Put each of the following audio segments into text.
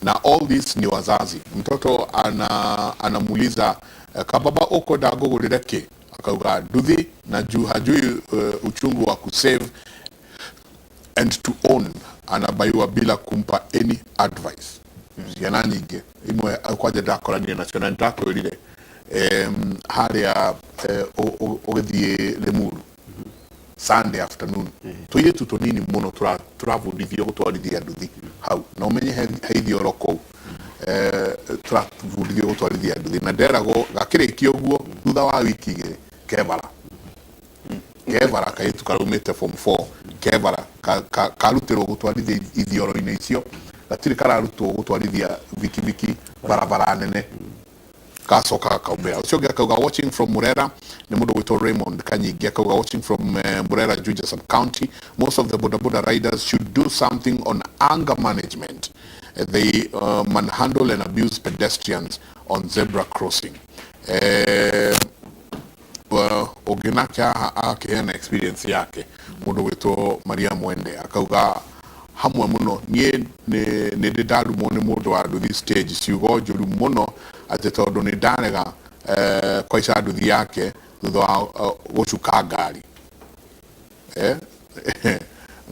Na all this ni wazazi. Mtoto anamuuliza kababa uko ndangũgũrĩre kĩ, akauga nduthi, na juu hajui uchungu wa kusave and to own, anabaiwa bila kumpa any advice. Ciana nyingĩ imwe kwanja ndakoranire nacio na nĩndakwĩrire harĩa ũgĩthiĩ Limuru Sunday afternoon, tũirĩtu tũnini mũno tũrabundithio gũtwarithia nduthi hau, na ũmenye he ithioro kũu, tũrabundithio gũtwarithia nduthi, na nderagwo gakĩrĩkia ũguo thutha wa wiki 2 kebara kebara kairĩtu karaumĩte form 4 kebara karutĩrwo gũtwarithia ithioro-inĩ icio, gatirĩ kararutwo gũtwarithia bikibiki barabara nene, gacoka gakaumĩra. Ũcio ũngĩ akauga, "Watching from Murera." Nĩ mũndũ gwĩtwo Raymond Kanyingi, akauga, "Watching from Murera, Juja sub county. Most of the boda boda riders should do something on anger management. They manhandle and abuse pedestrians on zebra crossing." Well, ũngĩ nake haha akĩheana experience yake, mũndũ gwĩtwo Maria Mwende, akauga, "Hamwe mũno niĩ nĩ ndĩ ndarumwo nĩ mũndũ wa nduthi stage, ciugo njũru mũno, atĩ tondũ nĩ ndarega kwaica nduthi yake thutha wa gũcuka ngari."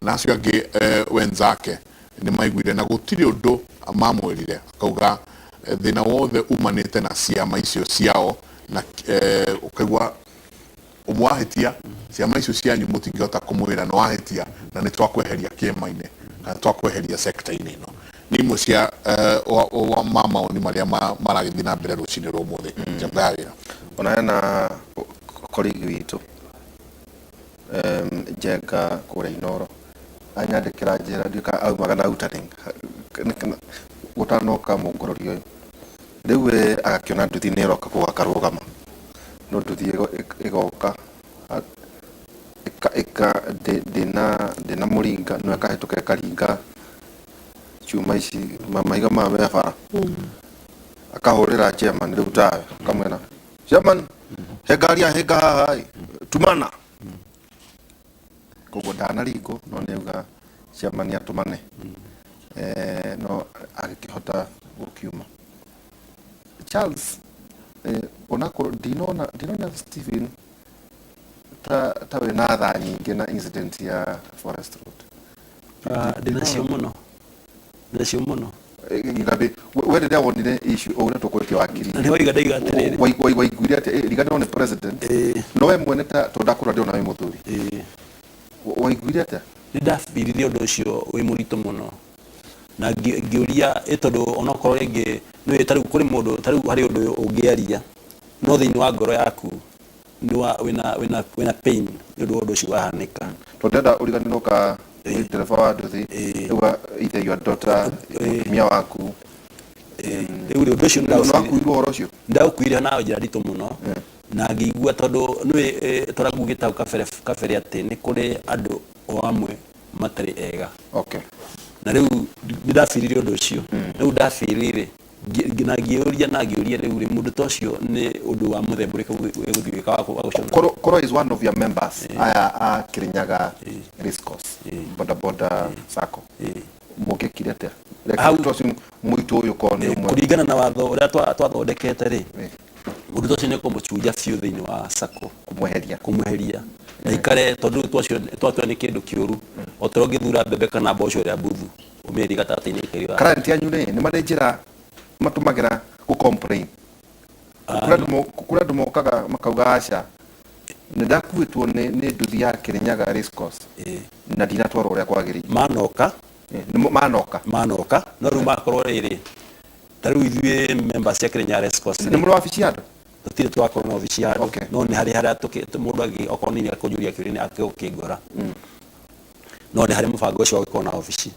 Na acio angĩ wenzake nĩ maiguire na gũtirĩ ũndũ mamwĩrire. Akauga thĩna wothe umanĩte na ciama icio ciao, na ũkaigua ũmwe wahĩtia, ciama icio cianyu mũtingĩhota kũmwĩra nĩ wahĩtia na nĩ twakweheria kĩama-inĩ kana twakweheria sector-inĩ ĩno. Nĩ imwe cia ma maoni marĩa maragĩthiĩ na mbere rũcinĩ rwa ũmũthĩ. Njamba ya wĩra. Ona hena colleague witũ Njenga kũrĩa Inoro anyandĩkĩra njĩra ndiũka aumaga na outering gũtanoka mũngũrũri ũyũ rĩu we agakĩona nduthi nĩ ĩroka kũu, akarũgama, no nduthi ĩgoka ndĩna mũringa, no ĩkahĩtũka ĩkaringa cuma ici mahiga maya me bara. Akahũrĩra chairman rĩu tawe, akamwĩra, "Chairman, he ngari yahinga haha ĩ, tumana." Koguo ndanaringwo, no nĩ auga chairman atũmane. No agĩkĩhota gũkiuma. Charles, onakorwo ndinona Stephen ta wĩna tha nyingĩ na incident ya Forest Road. Ah, ndĩnacio mũno, ndĩnacio mũno. Igathĩ, we rĩrĩa wonire issue ũrĩa tũkwĩtie wakiri, Na nĩ waiga ndaiga atĩrĩrĩ, waiguire atĩa? Rigano nĩ president, no we mwene ta tondũ ndakorwo ndĩrona wĩ mũthuri, waiguire atĩa? Nĩ ndabirire ũndũ ũcio wĩ mũritũ mũno na ngĩũria ĩ tondũ onokorwo rĩngĩ nĩ ta rĩu kũrĩ mũndũ, ta rĩu harĩ ũndũ ũngĩaria, no thĩinĩ wa ngoro yaku nĩ wa wĩna pain nĩ ũndũ wa ũndũ ũcio wahanĩka. Tondũ ndenda ũriganĩrwo ka nĩ ndereba wa nduthi, rĩu either your daughter, mũtumia waku. Rĩu rĩ, ũndũ ũcio nĩ wakuirwo ũhoro ũcio? Ndaũkuire na njĩra nditũ mũno na ngĩigua tondũ nĩ tũragugĩte hau kabere atĩ nĩ kũrĩ andũ o amwe matarĩ ega. Na rĩu nĩ ndabirire ũndũ ũcio, rĩu ndabirire na ngĩũria rĩu rĩ, mũndũ ta ũcio nĩ ũndũ wa mũthemba ũrĩkũ wĩgũthiĩ gwĩka wa gũcũna? Korwo is one of your members aya a Kirinyaga Race Course boda boda sacco, mũngĩkire atĩa? Reke mũitũ ũyũ korwo nĩ ũmwe. Kũringana na watho ũrĩa twathondekete rĩ, mũndũ ta ũcio nĩ kũmũcunja biũ thĩinĩ wa sacco. Kũmweheria. Kũmweheria na ikare, tondũ rĩu twacio twatua nĩ kĩndũ kĩũru, o ta ũrĩa ũngĩthura mbembe kana mboco ĩrĩa mbuthu ũmĩerie gatagatĩ-inĩ ĩkĩrĩ. Client yanyu rĩ, nĩ marĩ njĩra matũmagĩra gũ complain? Kũrĩ andũ mokaga makauga, "Aca, nĩ ndakuĩtwo nĩ nduthi ya Kirinyaga Race Course na ndinatwarwo ũrĩa kwagĩrĩire"? Manoka. Nĩ manoka. Manoka, no rĩu makorwo rĩrĩ, ta rĩu ithuĩ members cia Kirinyaga Race Course, Nĩ mũrĩ wabici ya andũ? Tũtirĩ twakorwo na obici ya andũ. No nĩ harĩ harĩa mũndũ angĩ okorwo nĩ akũnjũria kĩũria nĩ akĩngora, no nĩ harĩ mũbango ũcio wa gũkorwo na obici.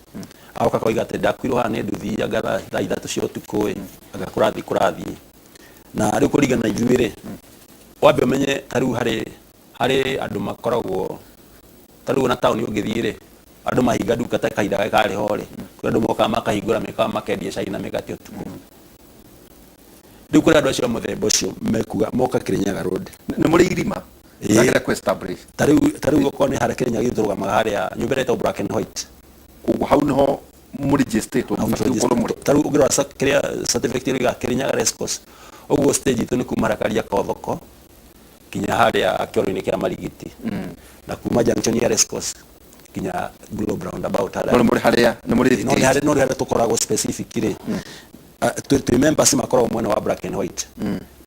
Agoka koiga atĩ ndakuirwo haha nĩ nduthi anga thaa 3 cia ũtukũ ĩ, anga kũrathiĩ na rĩu kũringana na ithuĩ rĩ, wambe ũmenye ta rĩu harĩ andũ makoragwo ta rĩu ona taũni ũngĩthiĩ rĩ, andũ mahinga nduka ta kahinda karĩa karĩ ho rĩ, kũrĩ andũ mokaga makahingũra mĩkawa, makendia cai na mĩgate ũtukũ. Rĩu kũrĩ andũ acio a mũthemba ũcio mekuga moka Kirinyaga Road. Nĩ mũrĩ irima? Nagĩra kũ establish. Ta rĩu okorwo nĩ harĩa Kirinyaga gĩthũrũgamaga harĩa nyũmba ĩrĩa ĩtagwo Black and White. Koguo hau nĩho Mũrĩnjĩstĩtwo mũbatiĩ gũkorwo mũrĩ Ta rĩu ũngĩrora kĩrĩa certificate ĩrĩa Kĩrĩnyaga Racecourse ũguo, stage itũ nĩ kuma harĩa Kariakoo thoko nginya harĩa kĩoro-inĩ kĩa Marigiti, na kuma junction ya Racecourse nginya Globe roundabout harĩa. No nĩ mũrĩ harĩa nĩ mũrĩ No nĩ harĩ, no nĩ harĩa tũkoragwo specific rĩ, twĩ members makoragwo mwena wa Black and White,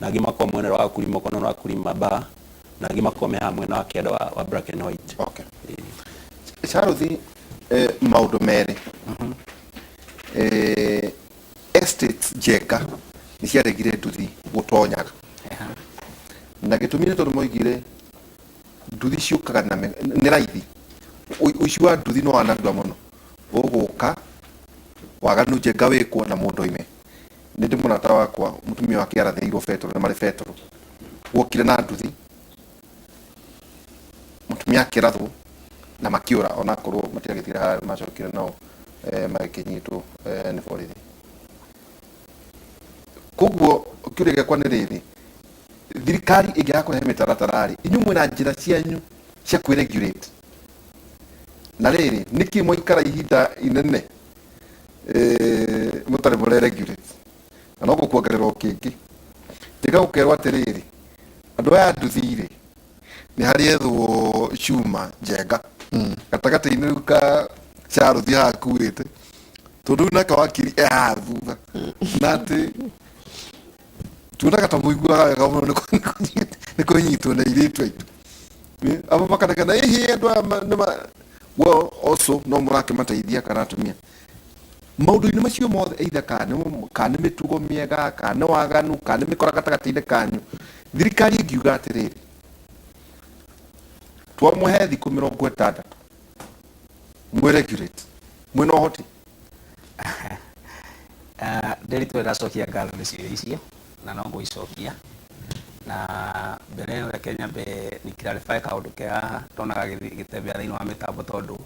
na angĩ makoragwo mwena wa Kulima kono wa Kulima bar, na angĩ makoragwo me haha mwena wa kĩanda wa Black and White. Okay, Charũthi, maũndũ merĩ, estates Njenga nĩ ciaregire nduthi gũtonyaga, na gĩtũmi nĩ tondũ moigire nduthi ciũkaga na nĩ raithi. Ũici wa nduthi nĩ wanarua mũno, ũgũka waganu Njenga wĩkwo na mũndũ oime. Nĩ ndĩ mũrata wakwa mũtumia wake arathĩirwo betũrũ, nĩ marĩ betũrũ, guokire na nduthi, mũtumia akĩrathwo na makĩũra, onakorwo matiagĩtire harĩa macokire nao, magĩkĩnyitwo nĩ borithi. Koguo kĩũria gĩakwa nĩ rĩrĩ, thirikari ĩngĩaga kũrehe mĩtaratara rĩ, inyuĩ mwĩna njĩra cianyu cia kwĩregulate? Na rĩrĩ, nĩkĩ mwaikara ihinda inene mũtarĩ mũreregulate? Na no gũkuongerera o kĩngĩ, njĩka gũkerwo atĩrĩrĩ, andũ aya nduthi rĩ, nĩ harĩ ethwo cuma Njenga gatagatĩ-inĩ rĩu ka Charũthi haha kuĩte, tondũ rĩu nake wakiri e haha thutha, na atĩ tuonaga ta mũiguaga wega mũno nĩ kũnyitwo nĩ airĩtu aitũ. Amwe makanegena ĩhĩ andũ aya well, also no mũrakĩmateithia kana atumia maũndũ-inĩ macio mothe, either kana nĩ mĩtugo mĩega, kana nĩ waganu, kana nĩ mĩkora gatagatĩ-inĩ kanyu. Thirikari ĩngiuga atĩrĩrĩ, twamũhe thikũ 60 mwĩ regulate, mwĩna ũhoti? Ndĩritũ ndacokia ngatho nĩ ciũria icio, na no ngũicokia na mbere ĩyo reke nyambe ni clarify kaũndũ ke haha ndonaga gĩtembea thĩinĩ wa mĩtambo, tondũ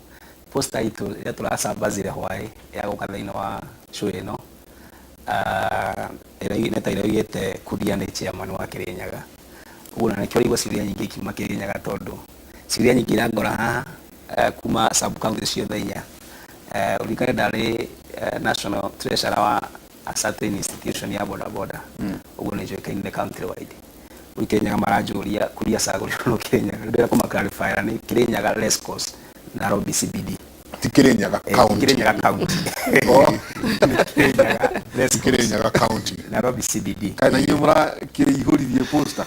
poster itũ ĩrĩa tũracambazire hwaĩ ya gũka thĩinĩ wa show ĩno, nĩ ta ĩraugĩte Kuria nĩ chairman wa Kĩrĩnyaga ũguo, na nĩkĩo ũraigua ciũria nyingĩ ikiuma Kĩrĩnyaga, tondũ ciũria nyingĩ irangora haha kuma sub county ciothe inya. Ũririkane ndarĩ national treasurer wa a certain institution ya boda boda, ũguo nĩ njũĩkaine country wide. Rĩu Kĩrĩnyaga maranjũria Kuria acagũrirwo no Kĩrĩnyaga, ndĩrenda kũma clarify nĩ Kĩrĩnyaga Racecourse, Nairobi CBD. Ti Kĩrĩnyaga county? Kĩrĩnyaga county. Kĩrĩnyaga Ti Racecourse. Kĩrĩnyaga county. Nairobi CBD. Kana inyuĩ mũrakĩihũririe poster?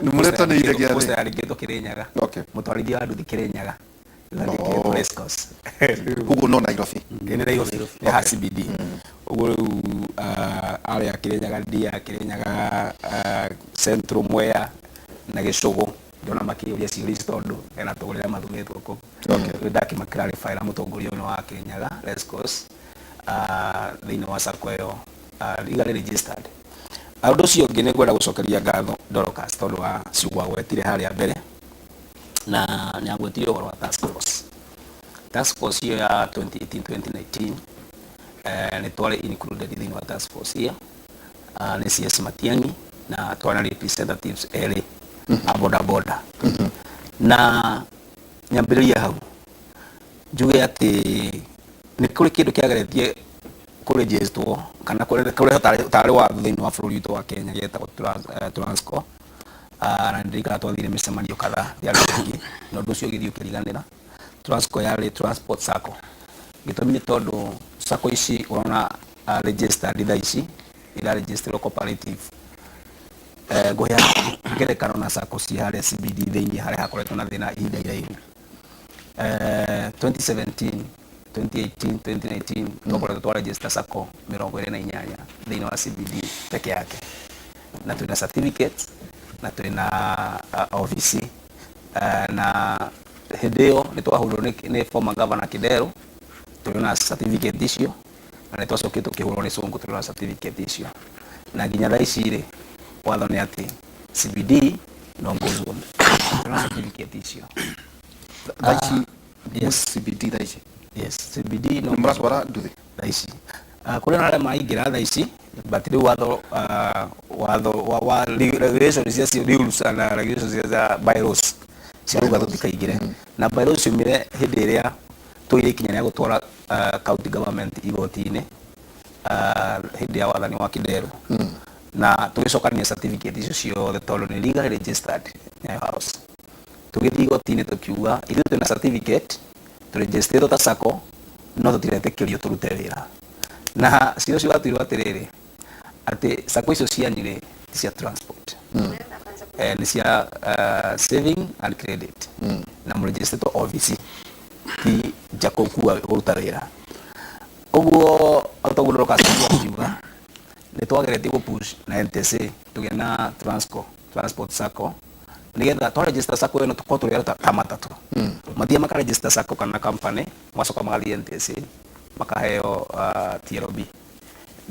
Nĩ mũretanĩire gĩathĩ? Poster yandĩkĩtwo Kĩrĩnyaga. Mũtwarithia wa nduthi Kĩrĩnyaga, yandĩkĩtwo Racecourse. Koguo no Nairobi? Ĩ, nĩ Nairobi, nĩ ha CBD ũguo. Rĩu arĩa Kĩrĩnyaga ndia Kĩrĩnyaga Central, Mwea na Gĩcũgũ, ndĩrona makĩũria ciũria ici tondũ hena atongoria arĩa mathurĩtwo kũu. Rĩu ndakĩma clarify na mũtongoria ũyũ nĩ wa Kĩrĩnyaga Racecourse, thĩinĩ wa sacco ĩyo, legally registered. Ũndũ ũcio ũngĩ, nĩ ngwenda gũcokeria ngatho Dorcas tondũ wa ciugo agwetire harĩa mbere, na nĩ agwetire ũhoro wa task force. Task force ĩyo ya 2018 2019, nĩ twarĩ included thĩinĩ wa task force ĩyo, nĩ CS Matiang'i, na twarĩ na representatives erĩ a boda boda. Na nyambĩrĩrie hau njuge atĩ nĩ kũrĩ kĩndũ kĩageretie kũregisterwo kana kũrehe tarĩ watho thĩinĩ wa bũrũri witũ wa Kenya gĩetagwo Transco. Na ndirikana twathire mĩcemanio kadhaa yarĩ mĩingĩ, na ũndũ ũcio ũgĩthiĩ ũkĩriganĩra. Transco yarĩ transport sacco. Gĩtũmi nĩ tondũ sacco ici ũrona registered thaa ici iraregisterwo cooperative. Ngũheana ngerekano na sacco ci harĩa CBD thĩinĩ, harĩa hakoretwo na thĩna ihinda iraihu. 2017, 2018, 2019 twakoretwo twa register sacco 28 thĩinĩ wa CBD peke yake, na twĩna certificates na twĩna ofici. Na hĩndĩ ĩyo nĩ twahũrirwo nĩ former governor Kidero tũrĩ na certificate icio, na nĩ twacokire tũkĩhũrwo nĩ Sonko tũrĩ na certificate icio, na nginya thaa ici rĩ, watho nĩ atĩ CBD no go zone tũrĩ na certificate icio. Thaa ici? Yes. CBD thaa ici? Yes, CBD no nĩ mũratwara nduthi? Thaa ici, kũrĩ na arĩa maingĩra thaa ici, but rĩu watho wa regulation cia rules na regulations cia bylaws ciarauga tũtikaingĩre, na bylaws ciumire hĩndĩ ĩrĩa Tũire ikinya rĩa gũtwara county government igoti-inĩ hĩndĩ ya wathani wa Kideru, na tũgĩcokania certificate icio ciothe tondũ nĩ legally registered Nyayo House. Tũgĩthiĩ igoti-inĩ tũkiuga ithuĩ twĩna certificate, tũregisterĩtwo ta sacco, no tũtiretĩkĩrio tũrute wĩra. Na cira ũcio watuirwo atĩrĩrĩ, atĩ sacco icio cianyu rĩ, ti cia transport, nĩ cia saving and credit, na mũregisterĩtwo obici, ti nja kũkua kũruta wĩra. Ũguo otoguo Dorcas akiuga, nĩ twageretie gũ push na NTSA tũgĩe na Transco Transport Sacco, nĩgetha twa register sacco ĩno tũkorwo tũrĩ ta matatũ mathiĩ maka register sacco kana company, magacoka magathiĩ NTSA makaheo TLB,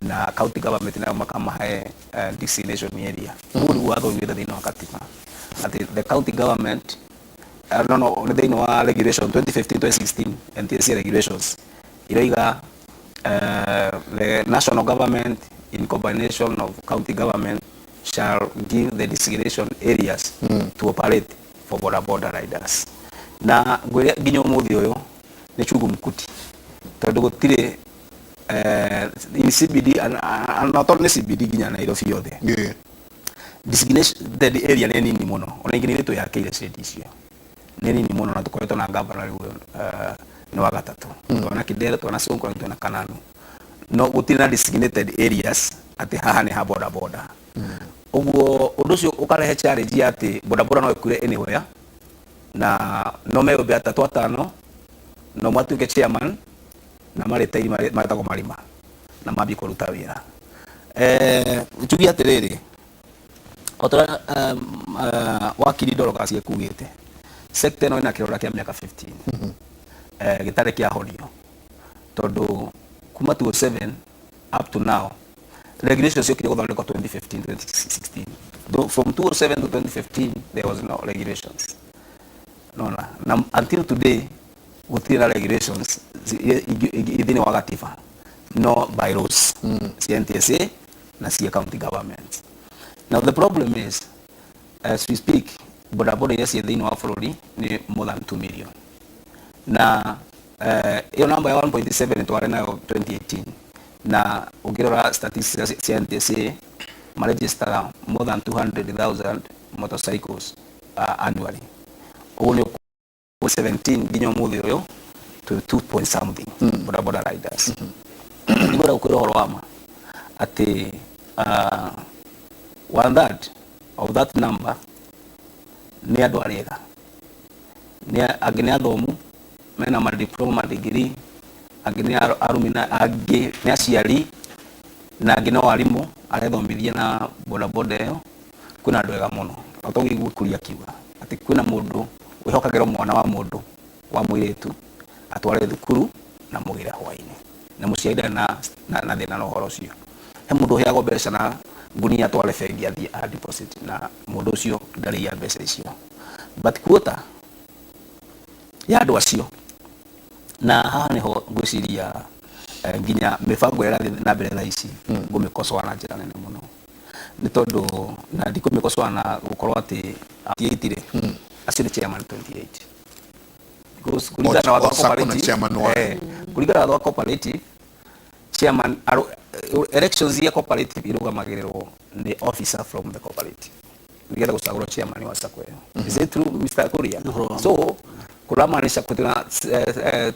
na county government nayo makamahe designation area. Ũguo nĩguo watho ugĩte thĩinĩ wa katiba, atĩ the county government, no, nĩ thĩinĩ wa regulation 2015 2016 NTSA regulations iroiga, the national government in combination of county government shall give the designation areas to operate for boda boda riders. Na ngwĩre nginya ũmũthĩ ũyũ nĩ chungu mkuti, tondũ gũtirĩ in CBD, and not only CBD, nginya Nairobi yothe designated area nĩ nini mũno. Ona ingĩ nĩ ithuĩ twĩyakĩire shade icio, nĩ nini mũno, na tũkoretwo na gavana rĩu nĩ wa gatatũ, twena Kidero, twena Sonko, na twena Kananu, no gũtirĩ na designated areas atĩ haha nĩ ha boda boda. Ũguo ũndũ ũcio ũkarehe challenge ya atĩ boda boda no ĩkure anywhere, na no meyũmbe atatũ atano, no matuĩke chairman na marĩ tairi maretagwo marima na mambie kũruta wĩra. Njuge atĩrĩrĩ, o ta ũrĩa wakiri Dorcas ekugĩte, sector ĩno ĩna kĩrora kĩa mĩaka 15 gĩtarĩ kĩahonio, tondũ kuma 2007 up to now regulations ciokire gũthondekwo 2015 2016. Though from 2007 to 2015 there was no regulations, nona na until today gũtirĩ na regulations thĩinĩ wa gatiba, no bylaws cia NTSA na cia county government. Now the problem is, as we speak, bodaboda iria ciĩ thĩinĩ wa bũrũri nĩ more than 2 million, na ĩyo namba ya 1.7 twarĩ nayo 2018, na ũngĩrora statistics cia NTSA maregistaga more than 200,000 motorcycles annually. Ũguo nĩ 17 nginya ũmũthĩ ũyũ to 2 point something boda boda riders. Nĩngwenda gũkwĩra ũhoro wa ma atĩ one third of that number nĩ andũ arĩega, nĩ angĩ nĩ athomu mena madiploma, madigiri, angĩ nĩ arũme, na angĩ nĩ aciari, na angĩ no arimũ arethomithia na bodaboda ĩyo. Kwĩna andũ ega mũno, o ta ũguo Kuria akiuga atĩ kwĩna mũndũ wĩhokagĩrwo mwana wa mũndũ wa mũirĩtu atware thukuru na mũgĩre hwaĩ-inĩ, na mũciari ndarĩ na thĩna na ũhoro ũcio. He mũndũ ũheagwo mbeca na ngunia atware bengi athiĩ a deposit, na mũndũ ũcio ndarĩia mbeca icio. But quota ya andũ acio, na haha nĩho ngwĩciria nginya mĩbango ĩrĩa ĩrathiĩ na mbere thaa ici ngũmĩkosoa na njĩra nene mũno, nĩ tondũ na ndikũmĩkosoa na gũkorwo atĩ 28 rĩ, acio nĩ chairman 28, because kũringana na watho wa O sacco na cooperative, chairman wayo. Kũringana na watho wa cooperative, chairman elections ya cooperative irũgamagĩrĩrwo nĩ officer from the cooperative nĩgetha gũcagũrwo chairman wa sacco ĩyo. Is it true, Mr. Kuria? So kũramaanisha kwĩna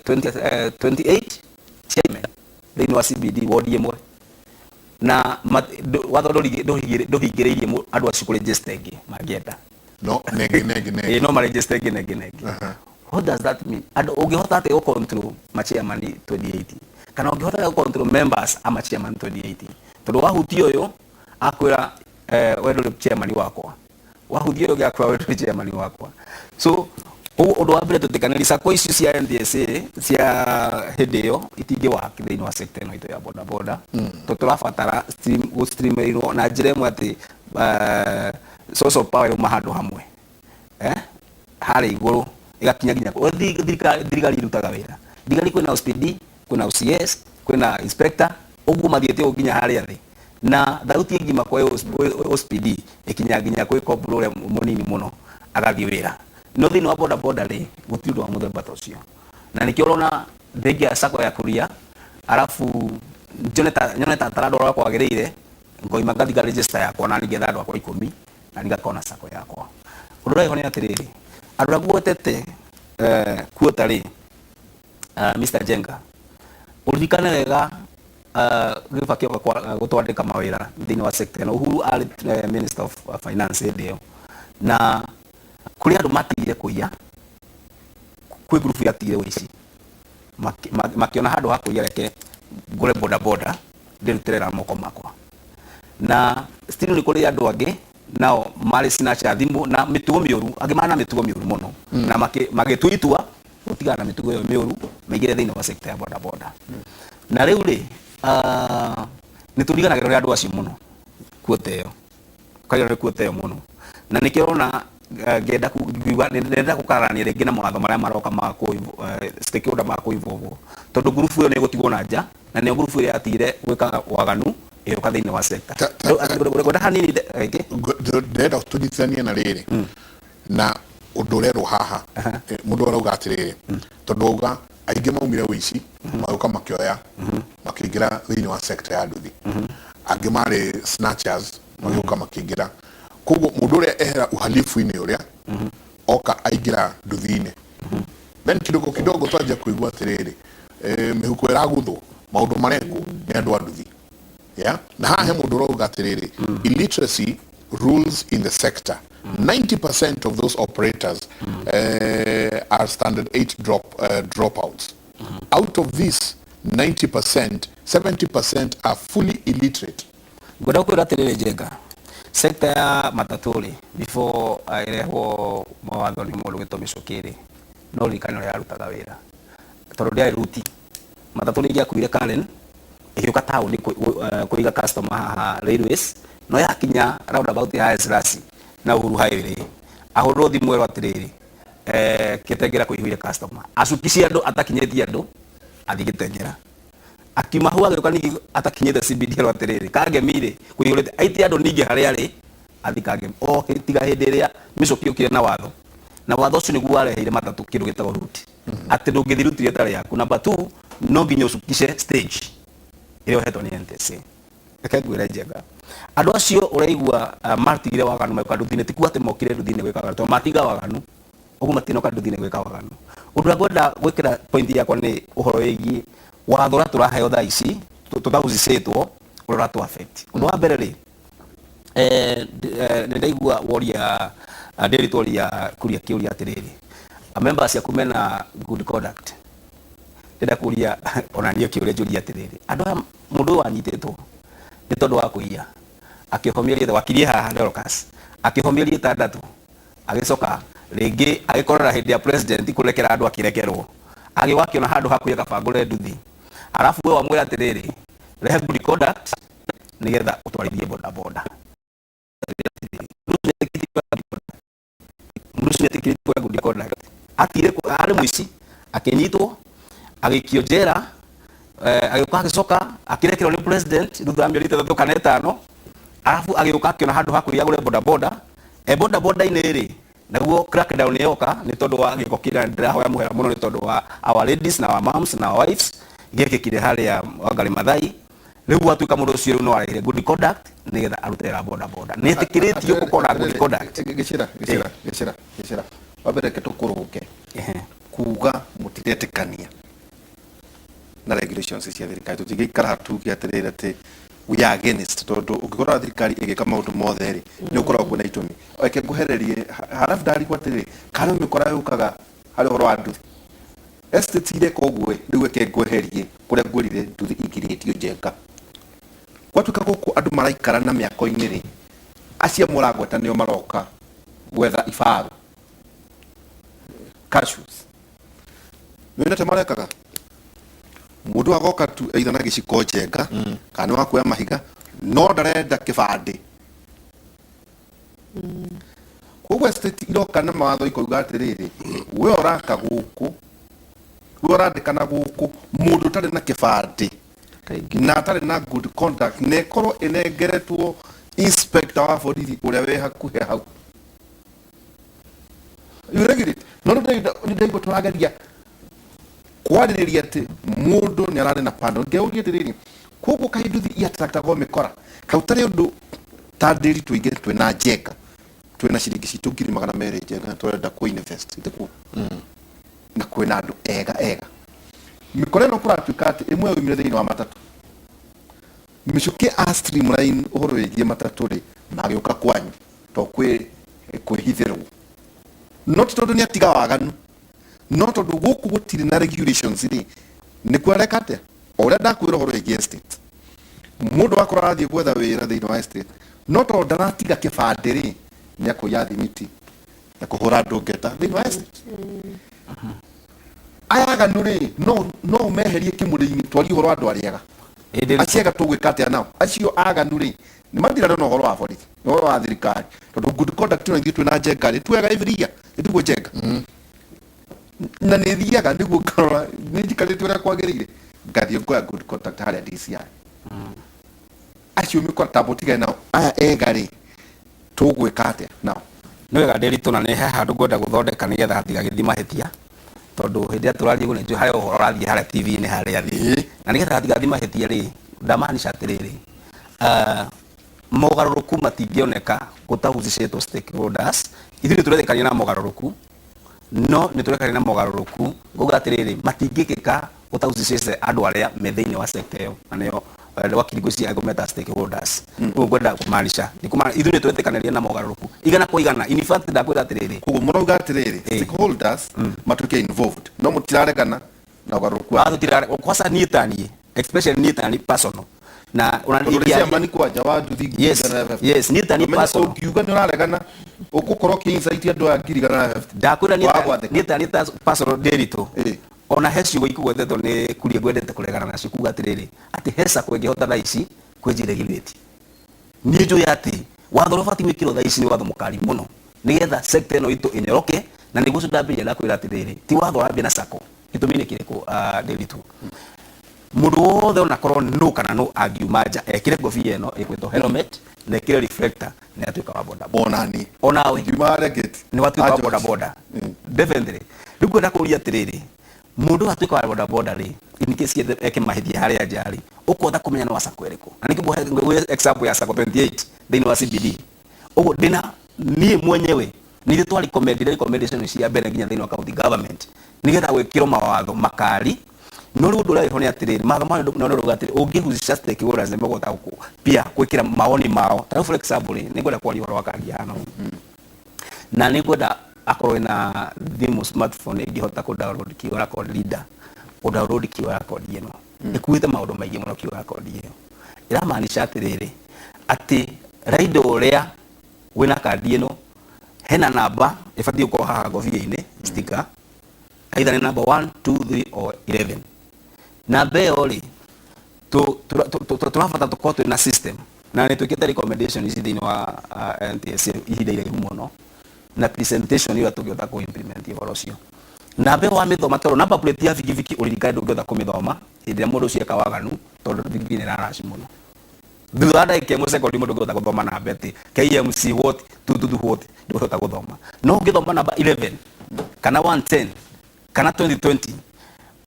20, 28 chairman thĩinĩ wa CBD ward ĩmwe, na watho ndũhingĩrĩirie andũ acio kũregister ĩngĩ mangĩenda. No nenge nenge nenge. Ĩĩ, no maregister ĩngĩ na ĩngĩ na ĩngĩ. What does that mean? Andũ ũngĩhota atĩa gũ control machairman 28, kana ũngĩhota atĩa gũ control members a machairman 28, tondũ wahutia ũyũ akwĩra, we ndũrĩ chairman wakwa, wahutia ũyũ ũngĩ akwĩra, we ndũrĩ chairman wakwa. So ũguo ũndũ wa mbere, tũtikanĩri sacco icio cia NTSA cia hĩndĩ ĩyo itingĩ work thĩinĩ wa sector ĩno itũ ya boda boda, tondũ tũrabatara gũ streamlinwo na njĩra ĩmwe atĩ source of power ĩrauma handũ hamwe, harĩa igũrũ ĩgakinya nginya thirikari irutaga wĩra. Thigari kwĩna OCPD, kwĩna OCS, kwĩna inspector, ũguo mathiĩte ũguo nginya harĩa thĩ, na thauti ĩngiuma kwĩ OCPD ĩkinya nginya kwĩ corporal ũrĩa mũnini mũno agathiĩ wĩra. No thĩinĩ wa boda boda rĩ, gũtirĩ ũndũ wa mũthemba ta ũcio. Na nĩkĩo ũrona ndĩngĩa sacco ya Kuria, arabu nyone ta tarandũ ũrĩa kwagĩrĩire, ngoima ngathi nga register yakwa na nĩgetha andũ akwa 10 na ngakorwo na sacco yakwa. Ũndũ ũrĩa wĩho nĩ atĩrĩrĩ, andũ arĩa ngwetete kuota rĩ, Mr. Jenga, ũririkane wega, Gĩbakĩ oka gũtwandĩka mawĩra thĩinĩ wa sector ĩno, Uhuru arĩ Minister of Finance hĩndĩ ĩyo, na kũrĩ andũ matigire kũiya, kwĩ ngurubu yatigire ũici, makĩona handũ ha kũiya, reke ngũre boda boda ndĩrutĩre na moko makwa. Na still nĩ kũrĩ andũ angĩ nao marĩ snatcher thimũ na mĩtugo mĩũru, angĩ marĩ na mĩtugo mĩũru mũno, na magĩtua itua gũtigana na mĩtugo ĩyo mĩũru, maingĩre thĩinĩ wa sector ya boda boda. Na rĩu rĩ, nĩ tũriganagĩrwo nĩ andũ acio mũno, kuota ĩyo ũkariganĩrwo nĩ kuota ĩyo mũno. Na nĩkĩo ũrona ngĩenda ngiuga ndĩrenda gũkararania rĩngĩ na mawatho marĩa maroka ma stakeholder ma kũ-involve, tondũ ngurubu ĩyo nĩ ĩgũtigwo na nja, na nĩyo ngurubu ĩrĩa yatigire gwĩka waganu ĩgĩũka thĩinĩ wa sector. Ngwenda hanini rĩngĩ. Ndĩrenda tũnyitithanie na rĩrĩ na ũndũ ũrerwo haha. Mũndũ arauga atĩrĩrĩ, tondũ auga aingĩ maumire ũici, magĩũka makĩoya, makĩingĩra thĩinĩ wa sector ya nduthi, angĩ marĩ snatchers, magĩũka makĩingĩra. Koguo mũndũ ũrĩa ehera uhalifu-inĩ ũrĩa oka aingĩra nduthi-inĩ, then kidogo kidogo twanjia kũigua atĩrĩrĩ, mĩhuko ĩraguthwo, maũndũ marekwo nĩ andũ a nduthi. Yeah? Na haha he mũndũ ũrauga atĩrĩrĩ, illiteracy rules in the sector. 90% of those operators are standard 8 dropouts. Out of this 90%, 70% are fully illiterate. Ngwenda kwĩra atĩrĩrĩ Njenga, sector ya matatũ rĩ, before ĩrehwo mawatho nĩ mũndũ gwĩtwo Mĩcũkĩ rĩ, no ririkane ũrĩa yarutaga wĩra, tondũ ndĩarĩ ruti. Matatũ nĩ ingĩakuire Karen ĩgĩũka taũni kũiga customer haha Railways, no yakinya roundabout ya Esrasi na Uhuru Highway rĩ, ahũrĩrwo thimũ erwo atĩrĩrĩ, Kitengela kũihũire customer, acukicie andũ atakinyĩtie andũ athiĩ Kitengela, akiuma hau agĩũka ningĩ atakinyĩte CBD erwo atĩrĩrĩ, Kangemi rĩ kũihũrĩte, aitie andũ ningĩ harĩa arĩ athiĩ Kangemi, o tiga hĩndĩ ĩrĩa Mĩcũkĩ ũkire na watho, na watho ũcio nĩguo wareheire matatũ kĩndũ gĩtagwo route, atĩ ndũngĩthiĩ route ĩrĩa ĩtarĩ yaku. Number 2, no nginya ũcukishe stage ĩrĩa ũhetwo nĩ NTSA. Reke ngwĩre Njenga, andũ acio ũraigua matigire waganu magĩũka nduthi-inĩ, ti kuga atĩ mokire nduthi-inĩ gwĩka waganu, tondũ matiga waganu ũguo matinoka nduthi-inĩ gwĩka waganu. Ũndũ ũrĩa ngwenda gwĩkĩra point yakwa nĩ ũhoro wĩgiĩ watho ũrĩa tũraheo thaa ici tũtaũcicĩtwo, ũrĩa ũratũ affect. Ũndũ wa mbere rĩ, nĩ ndaigua woria ndĩrĩtworia kũria kĩũria atĩrĩrĩ, members ciaku mena good conduct. Ndĩrenda kũria ona niĩ kĩũria njũria atĩrĩrĩ, andũ aya, mũndũ ũyũ wanyitĩtwo nĩ tondũ wa kũiya, akĩohwo mĩeri ĩtatũ, wakirie haha Dorcas, akĩohwo mĩeri 6, agĩcoka rĩngĩ agĩkorera hĩndĩ ya president kũrekera andũ, akĩrekerwo, agĩũka akĩona handũ ha kũiya kabangũre nduthi, arabu we wamwĩra atĩrĩrĩ, rehe good conduct nĩgetha ũtwarithie boda boda. Mũndũ ũcio nĩetĩkĩrĩtio kuoya good conduct, atigire arĩ mũici, akĩnyitwo, agĩikio njera, agĩũka agĩcoka akĩrekerwo nĩ president thutha wa mĩeri 6 kana 5, arabu agĩũka akĩona handũ ha kũiya agũre boda boda. Boda boda-inĩ rĩ, naguo crackdown yoka nĩ tondũ wa gĩko kĩrĩa ndĩrahoya mũhera mũno nĩ tondũ wa our ladies na our moms na our wives gĩekĩkire harĩa Wangari Maathai. Rĩu gwatuĩka mũndũ ũcio rĩu no arehire good conduct nĩgetha arute wĩra boda boda, nĩ etĩkĩrĩtio gũkorwo na good conduct. Gĩcĩra, gĩcĩra, gĩcĩra, gĩcĩra, wa mbere reke tũkũrũnge kuga mũtiretĩkania na regulations cia thirikari. Tũtingĩikara tuge atĩrĩrĩ atĩ we are against, tondũ ũngĩkorwo thirikari ĩgĩka maũndũ mothe rĩ, nĩ ũkoragwo kwĩna itũmi. Reke ngũhererie harabu ndarigwo atĩrĩrĩ, kana mĩkora yũkaga harĩ ũhoro wa nduthi estate ireka ũguo. Rĩu reke ngweherie kũrĩa ngwĩrire nduthi ingirĩtio Njenga. Gwatuĩka gũkũ andũ maraikara na mĩako-inĩ rĩ, acio mũragweta nĩo maroka gwetha ibaru, cashews. Nĩ atĩa marekaga? Mũndũ agoka tu either na gĩciko, Njenga, kana nĩ wa kuoya mahiga, no ndarenda kĩbandĩ. Koguo estate iroka na mawatho ikoiga atĩrĩrĩ, we ũraka gũkũ, we ũrandĩkana gũkũ, mũndũ ũtarĩ na kĩbandĩ na atarĩ na good conduct, na ĩkorwo ĩnengeretwo inspector wa borithi ũrĩa wĩ hakuhĩ hau. You regulate. No nĩ ndaigua tũrageria. Kwarĩrĩria atĩ mũndũ nĩ ararĩ na pando ngeuria atĩrĩrĩ, koguo kaĩ nduthi iattractagwo mĩkora kau tarĩ ũndũ ta ndĩri tũingĩ twĩna njenga, twĩna ciringi citũ 200,000 njenga tũrenda kũ invest itikuo na kwĩna andũ ega ega mĩkora ĩno kũratuĩka atĩ ĩmwe yoimire thĩinĩ wa matatũ mĩcuke a streamline ũhoro wĩgiĩ matatũ rĩ magĩũka kwanyu to kwĩ kwĩhithĩrwo no ti tondũ nĩ atiga waganu no tondũ gũkũ gũtirĩ na regulations rĩ nĩkuo areka atĩa o ũrĩa ndakwĩra ũhoro wĩgiĩ estate mũndũ akorwo arathiĩ gwetha wĩra thĩinĩ wa estate no tondũ ndaratiga kĩbandĩ rĩ nĩ akũiya thimiti na kũhũra andũ ngeta thĩinĩ wa estate. Aya aganu rĩ no ũmeherie kĩmũrĩ-inĩ twarie ũhoro wa andũ arĩa ega acio ega tũgwĩka atĩa nao acio aganu rĩ nĩ mathirarwo na ũhoro wa borithi na ũhoro wa thirikari tondũ good conduct ĩno ithuĩ twĩna njenga rĩ tuoyaga every year nĩtiguo njenga na nĩ thiaga nĩguo ngarora nĩ njikarĩte ũrĩa kwagĩrĩire ngathiĩ ngoya good conduct harĩa DCI acio mĩkora tamba ũtigane nao aya ega rĩ tũgwĩka atĩa nao? Nĩ wega Ndĩritũ, na nĩ he handũ ngwenda gũthondeka nĩgetha hatigagĩthiĩ mahĩtia tondũ hĩndĩ ĩrĩa tũraria ũguo nĩnjũĩ harĩ ũhoro ũrathiĩ harĩa TV-inĩ harĩa thĩ na nĩgetha hatigathiĩ mahĩtia rĩ ndamaanisha atĩrĩrĩ, mogarũrũku matingĩoneka gũtahusishĩtwo stakeholders. Ithuĩ nĩ tũretĩkania na mogarũrũku no nĩ tũrekania na mogarũrũku ngauga atĩrĩrĩ matingĩkĩka gũtahusishĩte andũ arĩa me thĩinĩ wa sector ĩyo na nĩo wakiri ngwĩciria ngũmeta stakeholders. Ũguo ngwenda kũmaanisha ithuĩ nĩ tũretĩkanĩria na mogarũrũku igana kwa igana. In fact ndakwĩra atĩrĩrĩ, koguo mũrauga atĩrĩrĩ stakeholders matuĩke involved no mũtiraregana na ũgarũrũku wa kwanza niĩ ta niĩ, especially niĩ ta niĩ personal na tondũ rĩ chairman kwanja wa nduthi Yes, niĩ ta niĩ personal ũngiuga nĩ ũraregana ũgũkorwo ũkĩ-incite andũ a 150,000. Ndakwĩra niĩ ta niĩ ta personal Ndĩritũ ona he ciugo ikũgwetetwo nĩ kuria ngwendete kũregana nacio kuga atĩrĩrĩ atĩ he sacco ĩngĩhota thaa ici kwĩnjiregulate. Niĩ njũĩ atĩ watho ũrĩa ũbatiĩ gwĩkĩrwo thaa ici nĩ watho mũkali mũno nĩgetha sector ĩno itũ ĩnyoroke na nĩguo ũcio ndambĩrĩria ndakwĩra atĩrĩrĩ ti watho ũrambia na sacco. Gĩtũmi nĩ kĩrĩkũ, Ndĩritũ? Mũndũ wothe onakorwo nũ kana nũ angiuma nja ekĩre ngobia ĩno ĩgwĩtwo helmet na ekĩre reflector nĩ atuĩka wa boda boda. Onani onawe ngiuma harĩa gate nĩ watuĩka wa boda boda definitely. Rĩu ngwenda kũria atĩrĩrĩ mũndũ ũyũ atuĩka wa boda boda rĩ in case eke mahĩtia harĩa nja rĩ ũkũhota kũmenya nĩ wa sacco ĩrĩkũ na nĩkĩo ngũhe example ya sacco 28 thĩinĩ wa CBD. Ũguo ndĩna niĩ mwenyewe nithuĩ twa recommendire recommendation cia mbere nginya thĩinĩ wa county government nĩgetha gwĩkĩrwo mawatho makali no rĩu ũndũ ũrĩa wĩho nĩ atĩrĩrĩ mawatho mayo no rĩu atĩrĩ ũngĩhusisha stakeholders nĩ megũhota pia gwĩkĩra maoni mao. Ta rĩu for example rĩ nĩ ngwenda kwaria ũhoro wa kandi ya nomu na nĩ ngwenda akorwo ena thimũ smartphone ĩngĩhota kũ download QR code reader, kũ download QR code ĩno ĩkuĩte maũndũ maingĩ mũno. QR code ĩyo ĩramaanisha atĩrĩrĩ atĩ rider ũrĩa wĩna kandi ĩno hena namba ĩbatiĩ gũkorwo haha ngobia-inĩ sticker either nĩ number 1 2 3 or 11. Namba ĩyo rĩ tũrabatara tũkorwo twĩna system na nĩ twĩkĩte recommendation ici thĩinĩ wa NTSA ihinda iraihu mũno na presentation ĩrĩa tũngĩhota kũ implement ũhoro ũcio. Namba ĩyo wamĩthoma tondũ number plate ya bigibigi ũririkane ndũngĩhota kũmĩthoma hĩndĩ ĩrĩa mũndũ ũcio eka waganu tondũ bigibigi nĩ ĩraraci mũno. Thutha wa ndagĩka ĩmwe sekondi mũndũ ndũngĩhota gũthoma namba atĩ KMC what 22 what ndũngĩhota gũthoma no ũngĩthoma namba 11 kana 110 kana 2020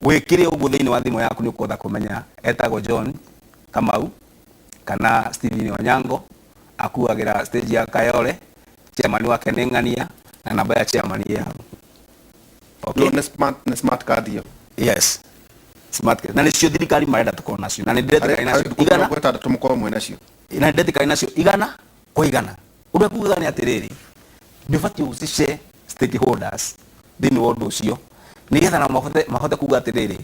wĩkĩre ũguo thĩinĩ wa thimũ yaku nĩ ũkũhota kũmenya etagwo John Kamau kana Stephen Onyango akuagĩra stage ya Kayole chairman wake nĩ ng'ania na namba ya chairman ĩ hau. Okay. Nĩ smart, nĩ smart card ĩyo. Yes, smart card na nĩcio thirikari marenda tũkorwo nacio na nĩ ndĩretĩkania nacio igana 60 mũkorwo mwĩ nacio na nĩ ndĩretĩkania nacio igana kwa igana. Ũndũ ekugaga nĩ atĩrĩrĩ nĩ ũbatiĩ ũhusishe stakeholders thĩinĩ wa ũndũ ũcio nĩgetha nao mahote kuga atĩrĩrĩ,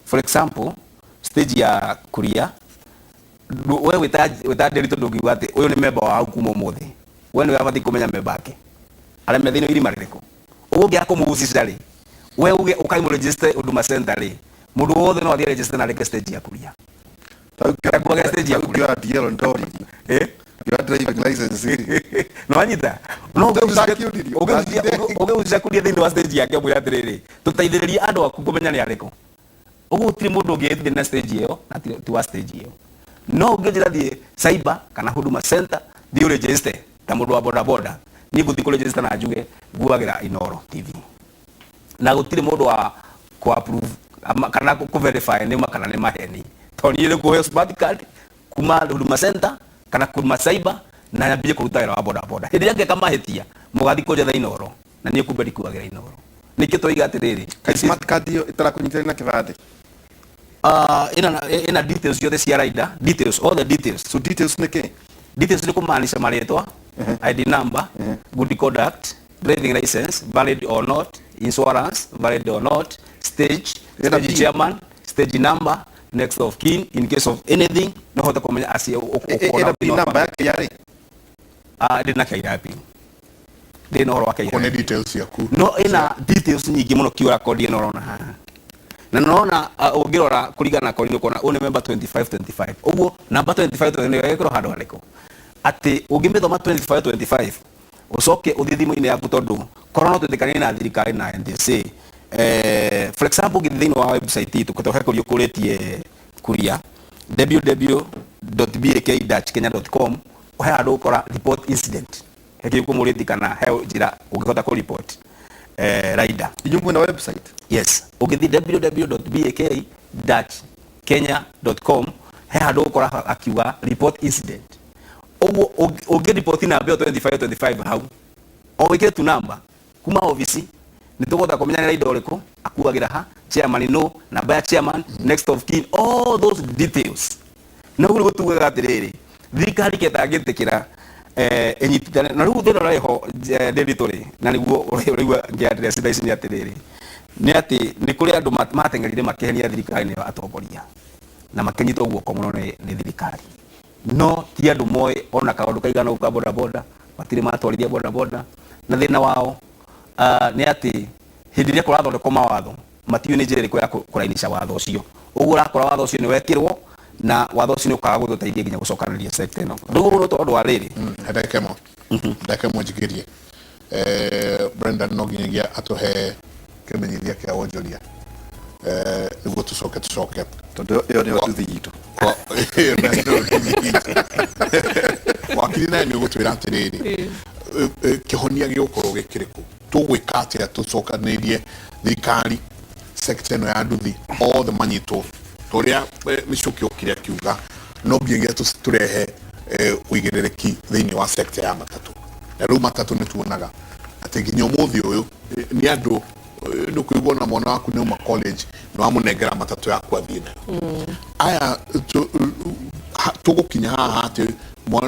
for example stage ya kuria we wĩta Ndĩritũ ndũngiuga atĩ ũyũ nĩ member wa hau kuma ũmũthĩ we nĩwe abatiĩ kũmenya member ake arĩa me thĩinĩ wa irima rĩrĩkũ. Ũguo ũngĩaga kũmũhusisha rĩ we uge ũkaimũ-register Huduma Center rĩ mũndũ wothe no athiĩ register na areke stage ya kuria. Akuaga stage ya kuria. Ngĩoya DL ndoririe ngĩoya driving license no wanyita no ũngĩhusisha kuria thĩinĩ wa stage yake ũmwĩre atĩrĩrĩ tũteithĩrĩrie andũ aku kũmenya nĩ arĩkũ. Ũguo gũtirĩ mũndũ ũngĩĩtire na stage ĩyo na ti wa stage ĩyo no ũngĩnjĩra thiĩ cyber kana Huduma Center thiĩ ũregister ta mũndũ wa boda boda niĩ ngũthiĩ kũregister na njuge nguagĩra Inooro TV na gũtirĩ mũndũ wa Ku approve kana ku verify nĩ ma kana nĩ maheni, tondũ niĩ nĩ kũheo smart card kuma Huduma Center kana kuma cyber na nyambie kũruta wĩra wa boda boda. Hĩndĩ ĩrĩa ngeka mahĩtia, mũgathiĩ kũnjetha Inoro, na niĩ kumbe ndikuagĩra Inoro. Nĩkĩo tũiga atĩrĩrĩ, Kaĩ smart card ĩyo ĩtarakũnyitĩrĩra na kĩbandĩ? Ina details ciothe cia rider, details, all the details. So details nĩ kĩ? Details nĩ kũmaanisha marĩtwa, ID number, good conduct, driving license valid or not, insurance valid or not, stage, Ĩna stage PIN. chairman, stage number, next of kin in case of anything, no hote kũmenya acio. Ĩna PIN number ya KRA? Ndĩ na KRA PIN, ndĩ na ũhoro wa Ko KRA. nĩ details ciaku. No ĩna details nyingĩ mũno. QR code ĩno ũrona haha na nona ũngĩrora kũringana na code nĩ ũkuona ũyũ nĩ member 2525. Ũguo namba 25 25 ĩgĩkorwo handũ harĩkũ atĩ ũngĩmĩthoma 2525, ũcoke ũthiĩ thimũ-inĩ yaku, tondũ korwo no twĩtĩkanie na thirikari na NTSA. For example, ũngĩthiĩ thĩinĩ wa website itũ, tondũ he kũria ũkũrĩtie kuria www.bak-kenya.com, he handũ ũkora report incident, he kĩu kũmũrĩti kana he njĩra ũngĩhota kũ report rider. Inyuĩ mwĩna website? Yes, ũngĩthiĩ www.bak-kenya.com, he handũ ũgũkora akiuga report incident. Ũguo ũngĩripoti namba ĩyo 2525 hau, o wĩkĩre tu namba kuma obici, nĩ tũkũhota kũmenya nĩ rider ũrĩkũ akuagĩra ha, chairman, no namba ya chairman, next of kin, all those details. Na ũguo nĩguo tugaga atĩrĩrĩ, thirikari ketangĩtĩkĩra ĩnyitithane na rĩu thĩna ũrĩa ho David tũrĩ na nĩguo ũraigua ngĩaddress thaa ici nĩ atĩrĩrĩ, nĩ atĩ nĩ kũrĩ andũ mateng'erire makĩhenia thirikari nĩo atongoria na makĩnyitwo guoko mũno nĩ thirikari, no ti andũ moĩ ona kaũndũ kaigana ũguo ka boda boda, matirĩ matwarithia boda boda. Na thĩna wao nĩ atĩ hĩndĩ ĩrĩa kũrathondekwo mawatho, matiũĩ nĩ njĩra ĩrĩkũ ya kũrainisha watho ũcio. Ũguo ũrakora watho ũcio nĩ wekĩrwo na watho ũcio nĩ ũkaga gũtũteithia nginya gũcokanĩrĩria sector ĩno. Rĩu ũguo nĩ tondũ wa rĩrĩ. Ndagĩka ĩmwe, ndagĩka ĩmwe njikĩrie. Brendan no nginyagia atũhe kĩmenyithia kĩa wonjoria nĩguo tũcoke. Tondũ ĩyo nĩyo nduthi itũ. Ĩyo nĩyo nduthi itũ. Wakiri naye nĩ ũgũtwĩra atĩrĩrĩ, kĩhonia gĩgũkorwo gĩkĩrĩkũ, tũgwĩka atĩa tũcokanĩrie thirikari, sector ĩno ya nduthi, othe manyitwo tũrĩa Mĩcuki okire akiuga no nginyagia tũrehe ũigĩrĩrĩki thĩinĩ wa sector ya matatũ. Na rĩu matatũ nĩ tuonaga atĩ nginya ũmũthĩ ũyũ nĩ andũ nĩ ũkũigua na mwana waku nĩ uma college, nĩ wamũnengera matatũ yaku athiĩ nayo. Aya tũgũkinya haha atĩ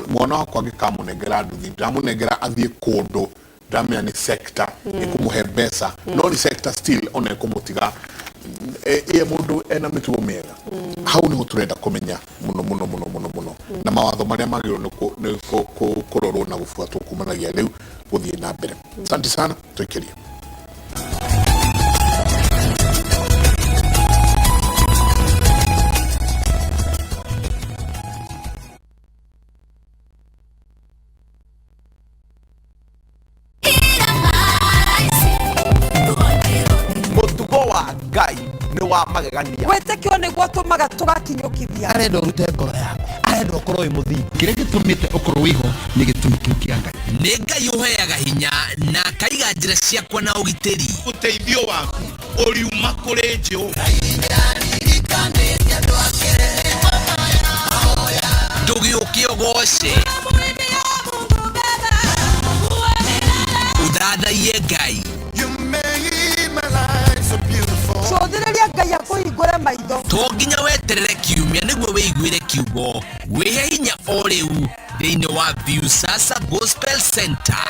mwana wakwa angĩkamũnengera nduthi, ndamũnengera athiĩ kũndũ ndamenya nĩ sector ĩkũmũhe mbeca, no nĩ sector still ona ĩkũmũtiga ĩ mũndũ ena mĩtugo mĩega. Hau nĩho tũrenda kũmenya mũno mũno mũno mũno mũno, na mawatho marĩa magĩrĩirwo nĩ kũrorwo na gũbuatwo kumanagia rĩu gũthiĩ na mbere. Asante sana, tũikĩrie. Mũtugo wa Ngai nĩ wa magegania. Wĩtĩkio nĩguo tũmaga tũgakinyũkithia. Arenda ũrute ngoro yaku, arenda ũkorwo wĩ mũthingu. Kĩrĩa gĩtũmĩte ũkorwo wĩho nĩ gĩtũmi kĩu kĩa Ngai. Nĩ Ngai ũheaga hinya na akaiga njĩra ciakwa na ũgitĩri. Ũteithio waku ũriuma kũrĩ Jehova. Ndũgĩũke ũgoce, ũthathaiye Ngai. Cũthĩrĩria Ngai akũhingũre maitho. To nginya weterere kiumia nĩguo wĩiguĩre kiugo. Wĩhe hinya o rĩu thĩinĩ wa Viusasa Gospel Center.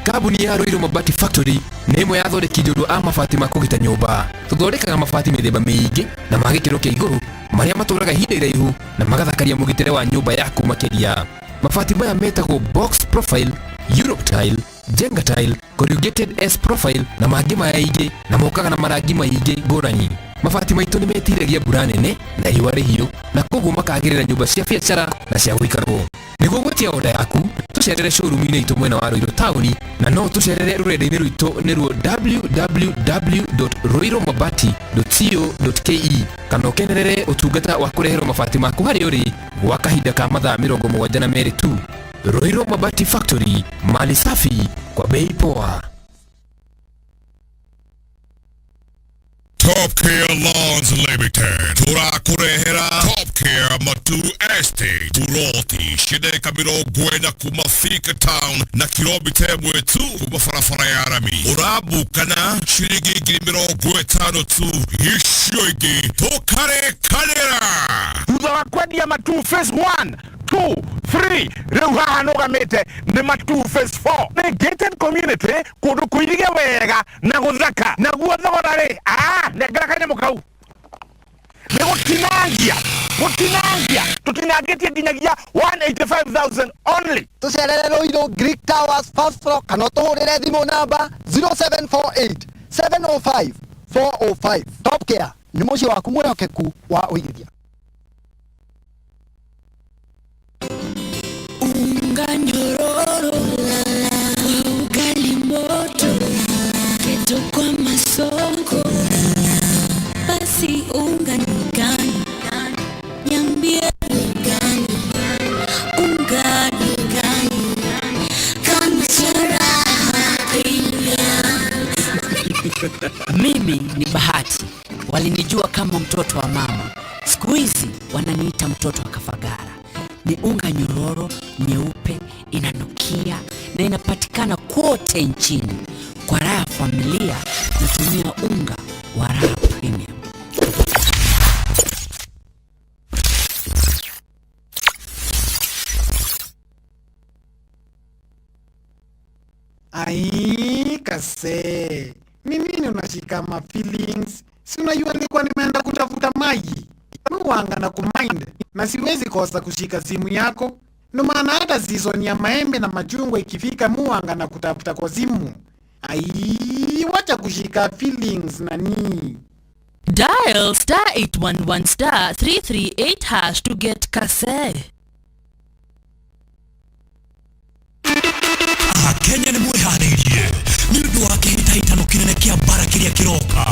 Kambuni ya Ruiru Mabati Factory nĩ ĩmwe ya athondeki njorua a mabati ma kũgita nyũmba. Tũthondekaga mabati mĩthemba mĩingĩ na ma gĩkĩro kĩa igũrũ marĩa matũraga ihinda iraihu na magathakaria mũgitĩre wa nyũmba yaku makĩria. Mabati maya metagwo box profile, Europe tile, Jenga tile, corrugated S profile na mangĩ maingĩ, na mokaga na marangi maingĩ ngũrani. Mabati maitũ nĩ metiragia mbura nene na riũa rĩhiũ, na koguo makagĩrĩra nyũmba cia biacara na cia gũikarwo. Nĩguo gwĩtia oda yaku, tũcerere showroom-inĩ itũ mwena wa Ruiru taũni, na no tũcerere rũrenda-inĩ rwitũ nĩruo www.ruirumabati.co.ke, kana ũkenerere ũtungata wa kũreherwo mabati maku harĩa ũrĩ gwa kahinda ka mathaa 72 tu. Ruiru Mabati Factory, mali safi kwa bei poa. Top Care Lawns Limited turakurehera Top Care Matu Estate Buroti cideka mirongo ĩna kuma Thika Town na kilomita ĩmwe tu kuma barabara ya rami ũrambukana ciringi ngiri mĩrongo ĩtano tu icio ingĩ tũkarekanĩra. Thutha wa kwendia Matu phase 1 2 3, rĩu haha nũgamĩte nĩ Matu phase 4. Nĩ gated community, kũndũ kũirige wega na gũthaka. Naguo thogora rĩ, nengera kanyamũ kau nĩ gũtinangia, gũtinangia tũtinangĩtie nginyagia 185,000 only. Tũcerere Ruiru Greek Towers first floor kana ũtũhũrĩre thimũ namba 0748 705 405. Top Care nĩ mũciĩ waku mwĩhokeku wa ũigithia. Unga nyororo kwa ugali moto, keto kwa masonko, basi unga ni gani? Niambie ni gani? Unga ni gani? Kama raha premium. Mimi ni Bahati, walinijua kama mtoto wa mama, siku hizi wananiita mtoto wa Kafagara. Ni unga nyororo nyeupe, inanukia na inapatikana kote nchini. Kwa raha ya familia natumia unga wa Raha Premium. Ai, kase. Ni nini unashika ma feelings? Si unajua nilikuwa nimeenda kutafuta maji. Muwanga na kumind na siwezi kosa kushika simu yako. Ndo maana hata season ya maembe na machungwa ikifika muwanga na kutafuta kwa simu. Ai, wacha kushika feelings nani. Dial star 811 star 338 hash to get kase. Akenya nĩ mwĩharĩirie nĩ ũndũ wa kĩhĩtahĩtano kĩnene kĩa bara kĩrĩa kĩroka.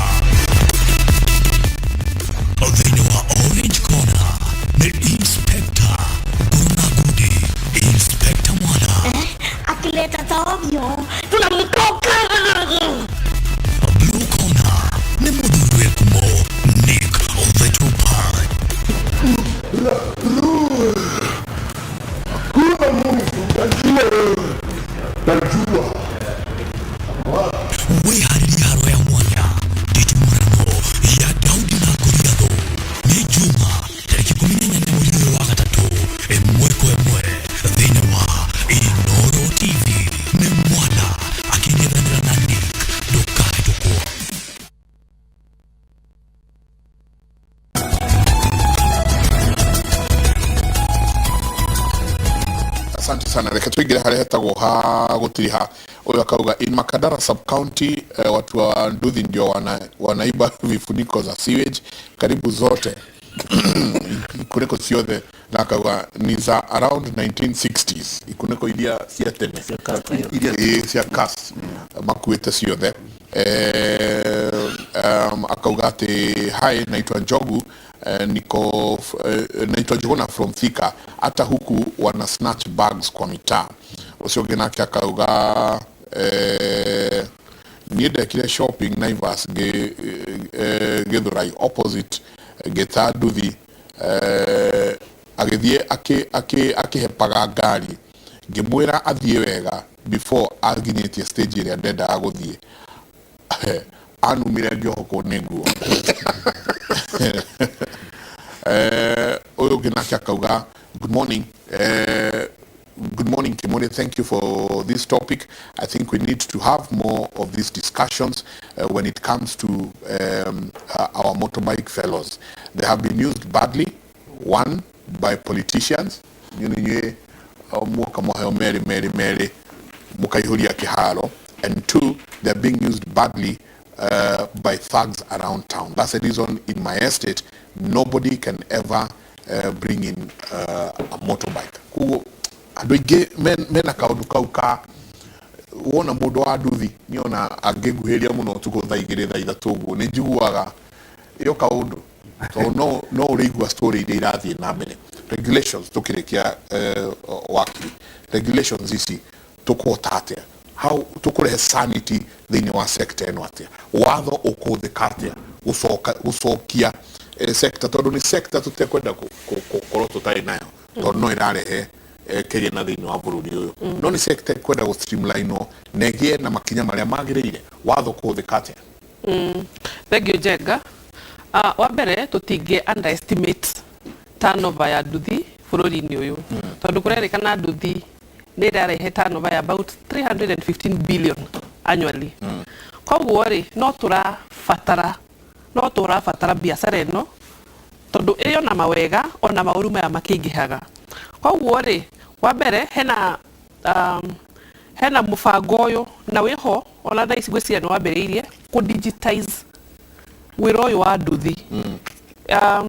Thĩinĩ wa Orange Corner nĩ Inspector Ngũrũ na Ngundi, Inspector Mwala. Akileta taovyo tunamtoka. Blue Corner nĩ mũthuri wĩ ngumo Nick the Trooper. Wĩharĩrie haro ya mwanya nditimũrano ya Daudi na Goliathũ nĩ Juma tarĩki 14 mweri ũyũ wa gatatũ ĩmwe kwa ĩmwe thĩinĩ wa Inooro TV. Nĩ Mwala akĩng'ethanĩra na Nick, ndũkahĩtũkwo. Asante sana. Reke tuingire haria hetagwo ha gutiriha. Uyu akauga in Makadara sub county, watu wa nduthi ndio wanaiba vifuniko za sewage karibu zote ikuniko ciothe, na akauga ni za around 1960s, ikuniko iria cia tene cia cast makuĩte ciothe. Akauga ati hi, naitwa Njogu, niko naitwa Njuguna from Thika, hata huku wana snatch bags kwa mitaa. Ucio ũngĩ nake akauga niĩ ndekire shopping Naivas Githurai opposite, ngĩta nduthi, agĩthiĩ akĩhepaga ngari, ngĩmwĩra athiĩ wega before aginyĩtie stage ĩrĩa ndendaga gũthiĩ, anumire ngĩohokwo nĩ nguo. Ũyũ ũngĩ nake akauga good morning, good morning Kimori, thank you for this topic. I think we need to have more of these discussions when it comes to our motorbike fellows. They have been used badly, one, by politicians, mwaka mwaheo meri meri meri mukaihuria kiharo, and two, they're being used badly by thugs around town. That's the reason in my estate nobody can ever bring in a motorbike. Kugo andũ aingĩ mena kaũndũ kau ka wona mũndũ wa nduthi niona angĩnguhĩrĩria mũno ũtukũ thaa igĩrĩ thaa ithatũ ũguo nĩ njiguaga ĩyo kaũndũ, tondũ no ũrĩigua story iria irathiĩ na mbere. Regulations tukirikia wakiri, regulations ici tukuhota atia, how tukurehe sanity thiini wa sector ĩno atia, watho ũkũhũthĩka atia gũcoka gũcokia sector, tondũ nĩ sector tũtekwenda gũkorwo tũtarĩ nayo, tondũ no ĩrarehe kĩgĩna na thĩinĩ wa bũrũri ũyũ, no nĩ sector ĩkwenda gũ streamline na ĩgĩe na makinya marĩa magĩrĩire. Watho kũhũthĩka atĩa? Thank you, Njenga. Wa mbere, tũtingĩ underestimate turnover ya nduthi bũrũri-inĩ ũyũ, tondũ kũrerĩkana nduthi nĩ ĩrarehe turnover ya about 315 billion annually. Koguo rĩ, no tũrabatara biacara ĩno, tondũ ĩyo na mawega ona maũru maya makĩingĩhaga. Koguo rĩ, wa mbere hena mũbango ũyũ na wĩho ona thaa ici ngwĩciria nĩ wambĩrĩirie kũ digitize wĩra ũyũ wa nduthi.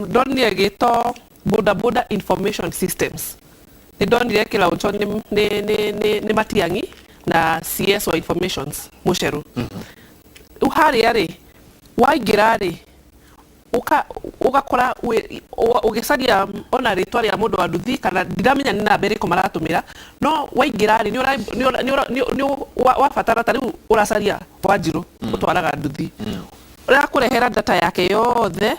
Ndonire gĩto boda boda information systems, nĩ ndonire kĩlaunchwo nĩ Matiang'i na CS wa informations Mucheru. Rĩu harĩa rĩ, waingĩra rĩ, ũgakora ũgĩcaria ona rĩtwa rĩa mũndũ wa nduthi, kana ndiramenya nĩ namba ĩrĩkũ maratũmĩra, no waingĩra rĩ, nĩ wabatara, ta rĩu ũracaria Wanjirũ ũtwaraga nduthi, ũrakũrehera data yake yothe,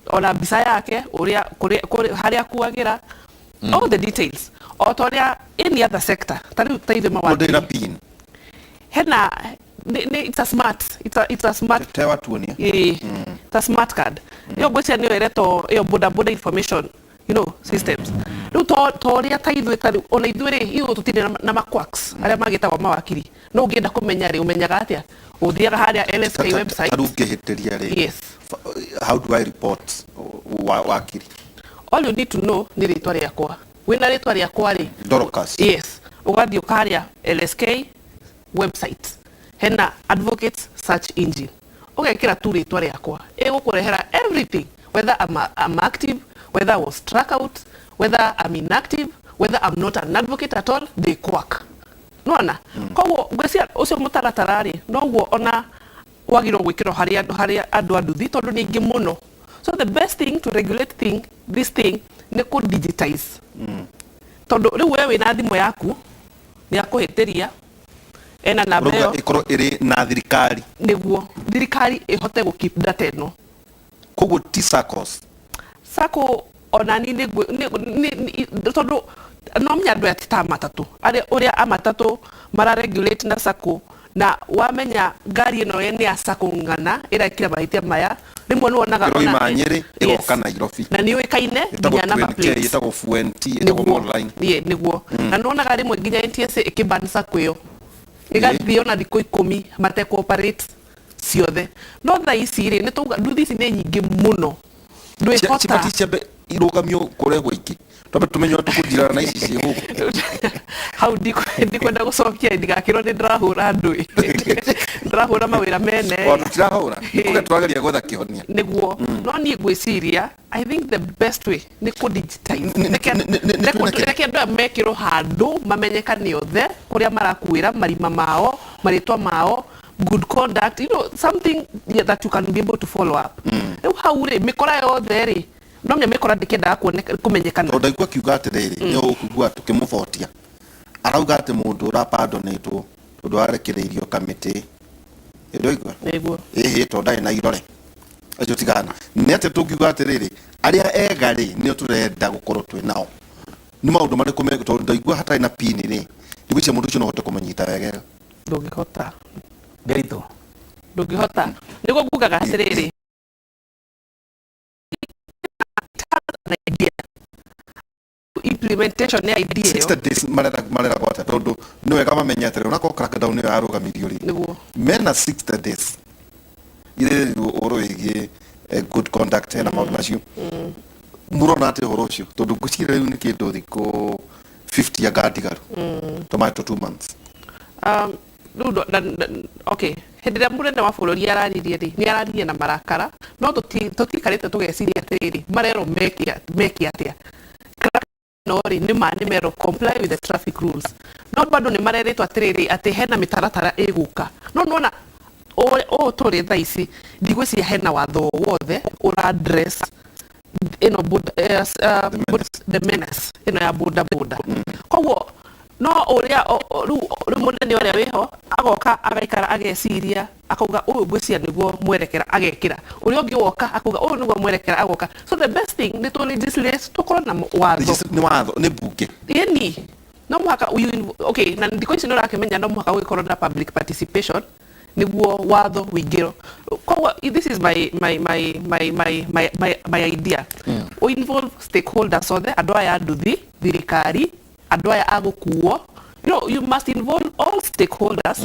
ona mbica yake, ũrĩa harĩa akuagĩra, all the details, o ta ũrĩa any other sector, ta rĩu ta ithuĩ Mũndũ mawakiri ĩna pin? Hena nĩ it's a smart Tewa tuonia. Ĩĩ, it's a smart card. Ĩyo ngwĩciria nĩyo ĩretwo ĩyo boda boda information systems. Rĩu to ũrĩa ta ithuĩ, ta rĩu ona ithuĩ rĩ, ithuĩ tũtirĩ na maquacks arĩa magĩtagwo mawakiri, no ũngĩenda kũmenya rĩ, ũmenyaga atĩa? Ũthiaga harĩa LSK website. Ta rĩu ngĩhĩtĩria rĩ, how do I report wakiri? All you need to know nĩ rĩtwa rĩakwa. Wĩna rĩtwa rĩakwa rĩ, Dorcas. Yes, ũgathiĩ ũkarĩa LSK website, hena advocates search engine, ũgekĩra tu rĩtwa rĩakwa, ĩgũkũrehera everything, whether I'm active, whether I was struck out, whether I'm inactive, whether I'm not an advocate at all, they quack nona. Koguo ngwĩciria ũcio mũtaratara rĩ, noguo ona wagĩrĩirwo gwĩkĩrwo harĩ andũ a nduthi, tondũ nĩ aingĩ mũno. So the best thing to regulate this thing nĩ kũ digitize, tondũ rĩu we wĩna thimũ yaku, nĩ akũhĩtĩria ena namba Ũrauga ĩyo. Ĩkorwo ĩrĩ na thirikari? Nĩguo thirikari ĩhote gũ keep data ĩno. Koguo ti SACCOs? Sacco ona ni nĩ tondũ no menya andũ aya ti ta matatũ, arĩa ũrĩa a matatũ mara regulate na sacco, na wamenya ngari ĩno nĩ ya sacco ng'ana ĩrekĩra mahĩtia maya, rĩmwe nĩ wonaga Ĩroima Nyĩrĩ ĩgoka Nairobi. Na nĩ yũĩkaine Ĩtagwo nginya number 20K, plates. ĩtagwo Fuenti, ĩtagwo Modline. Ĩĩ, nĩguo. Na nĩwonaga rĩmwe nginya NTSA ĩkĩban sacco ĩyo, ĩgathiĩ ona thikũ 10 matekũ operate ciothe. No thaa ici rĩ, nĩ tauga nduthi ici nĩ nyingĩ mũno, ndwĩhota. Cibatiĩ ciambe irũgamio kũrehwo ingĩ, twambe tũmenye ũrĩa tũkũnjirana na ici ciĩ gũkũ. Hau ndikwenda gũcokia, ndigakĩrwo nĩ ndĩrahũra andũ, ndĩrahũra mawĩra mene. Ona tũtirahũra, kuga tũrageria gwetha kĩhonia. Nĩguo, no niĩ ngwĩciria, I think the best way nĩ kũ digitize. Reke andũ aya mekĩrwo handũ mamenyekane othe, kũrĩa marakuĩra, marima mao, marĩtwa mao, good conduct, something, yeah, that you can be able to follow up. Rĩu hau rĩ, mĩkora yothe rĩ, no menya mĩkora ndĩkĩendaga kũmenyekana. Tondũ ndaigua akiuga atĩrĩrĩ, nĩ ũkũigua tũkĩmũbotia, arauga atĩ mũndũ ũrapandonĩtwo tondũ arekereirio kamĩtĩ ĩndũigua. Nĩguo. Ĩhĩ, tondũ ndarĩ na irore acio tigana nĩ atĩa tũngiuga atĩrĩrĩ, arĩa ega rĩ, nĩo tũrenda gũkorwo twĩ nao, nĩ maũndũ marĩkũ tondũ ndaigua hatarĩ na pini rĩ, ndigwĩciria mũndũ ũcio no ahote kũmũnyita wega. Ndũngĩhota. Ndĩritũ. Ndũngĩhota. Nĩguo ngugaga atĩrĩrĩ, idea, implementation ya idea ĩyo. 60 days marera gwata, tondũ nĩ wega mamenye atĩrĩ, onakorwo crackdown nĩyo yarũgamirio rĩ, mena 60 days irĩrĩirwo ũhoro wĩgiĩ good conduct na maũndũ macio. Mũrona atĩ ũhoro ũcio, tondũ ngwĩciria rĩu nĩ kĩndũ thikũ 50 anga ndigaru, tũmaĩtwo 2 months. Rĩu okay, hĩndĩ ĩrĩa mũnene wa bũrũri araririe rĩ, nĩ araririe na marakara, no tũtikarĩte tũgeciria atĩrĩrĩ, marerwo meke atĩa. No rĩ, nĩ ma nĩ merwo comply with the traffic rules, no bado nĩ marerĩtwo atĩrĩrĩ, atĩ hena mĩtaratara ĩgũka. No nĩwona ũũ tũrĩ thaa ici, ndigwĩciria hena watho o wothe ũra address Ĩno the menace ĩno ya boda boda. Koguo no ũrĩa rĩu mũnene ũrĩa wĩho agoka agaikara ageciria akauga ũyũ ngwĩciria nĩguo mwerekera, agekĩra ũrĩa ũngĩ woka akauga ũyũ nĩguo mwerekera agoka. So the best thing nĩ tũ legislate, tũkorwo na watho. Nĩ watho nĩ mbunge. Ĩni no mũhaka okay, na thikũ ici nĩ ũrakĩmenya no mũhaka gũgĩkorwo na public participation nĩguo watho wĩingĩro. Koguo this is my idea. We involve stakeholders othe, andũ aya a nduthi, thirikari, andũ aya a gũkuo. You must involve all stakeholders.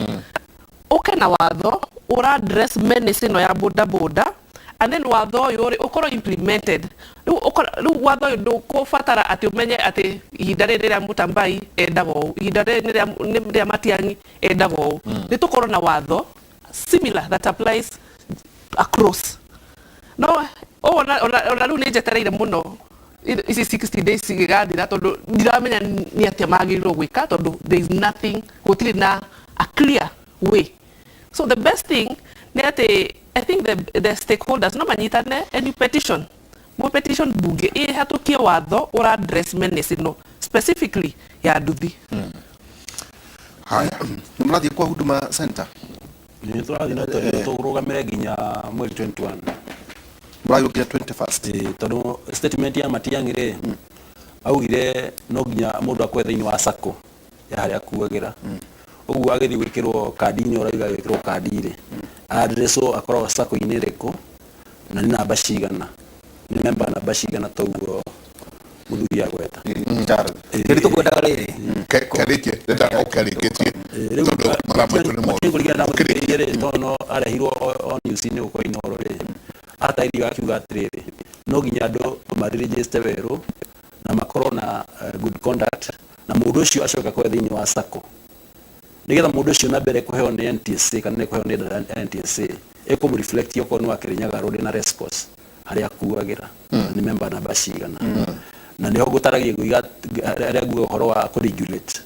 Ũke na watho ũra address menace ĩno ya boda boda, and then watho ũyũ rĩ ũkorwo implemented. Rĩu watho ũyũ ndũkũbatara atĩ ũmenye atĩ ihinda rĩrĩ rĩrĩa Mutambai endaga ũũ, ihinda rĩrĩ nĩ rĩa Matiang'i endaga ũũ. Nĩ tũkorwo na watho similar that applies across. No ona rĩu nĩ njetereire mũno ici 60 days cigĩgathira, tondũ ndiramenya nĩ atĩa magĩrĩirwo gwĩka, tondũ there is nothing, gũtirĩ na a clear way. So the best thing nĩ atĩ I think the stakeholders no manyitane and you petition, mo petition bunge ĩhatũkie watho ũra address menace ĩno specifically ya nduthi. Haya, nĩ mũrathiĩ kwa Huduma Center? Nĩ tũrathiĩ na tũrũgamĩre nginya mweri 21. Mũragĩũkire 21st? Tondũ statement ya Matiang'i rĩ, augire no nginya mũndũ akwe thĩinĩ wa sacco ya harĩa akuagĩra. Ũguo agĩthiĩ gwĩkĩrwo kandi-inĩ, ũrauga gwĩkĩrwo kandi rĩ, addresswo akoragwo sacco-inĩ ĩrĩkũ na nĩ namba cigana, nĩ member namba cigana, toguo mũthuri agweta. Kĩrĩa tũkwendaga rĩrĩ Kĩarĩkie, ndenda o kĩarĩkĩtie tondũ mathaa maitũ nĩ moru. Kũringana na mũthuri rĩ, tondũ no arehirwo o news-inĩ gũkũ Inooro rĩ, atairio akiuga atĩrĩrĩ, no nginya andũ marĩrĩgĩste werũ na makorwo na good conduct, na mũndũ ũcio acoke akorwo thĩinĩ wa sacco, nĩgetha mũndũ ũcio na mbere kũheo nĩ NTSA kana nĩ kũheo nĩ data ya NTSA ĩkũmũ reflect okorwo nĩ wa Kirinyaga Road na Racecourse harĩa akuagĩra, nĩ member namba cigana. Na nĩho ngũtaragia ngũiga harĩa nguga ũhoro wa kũregulate.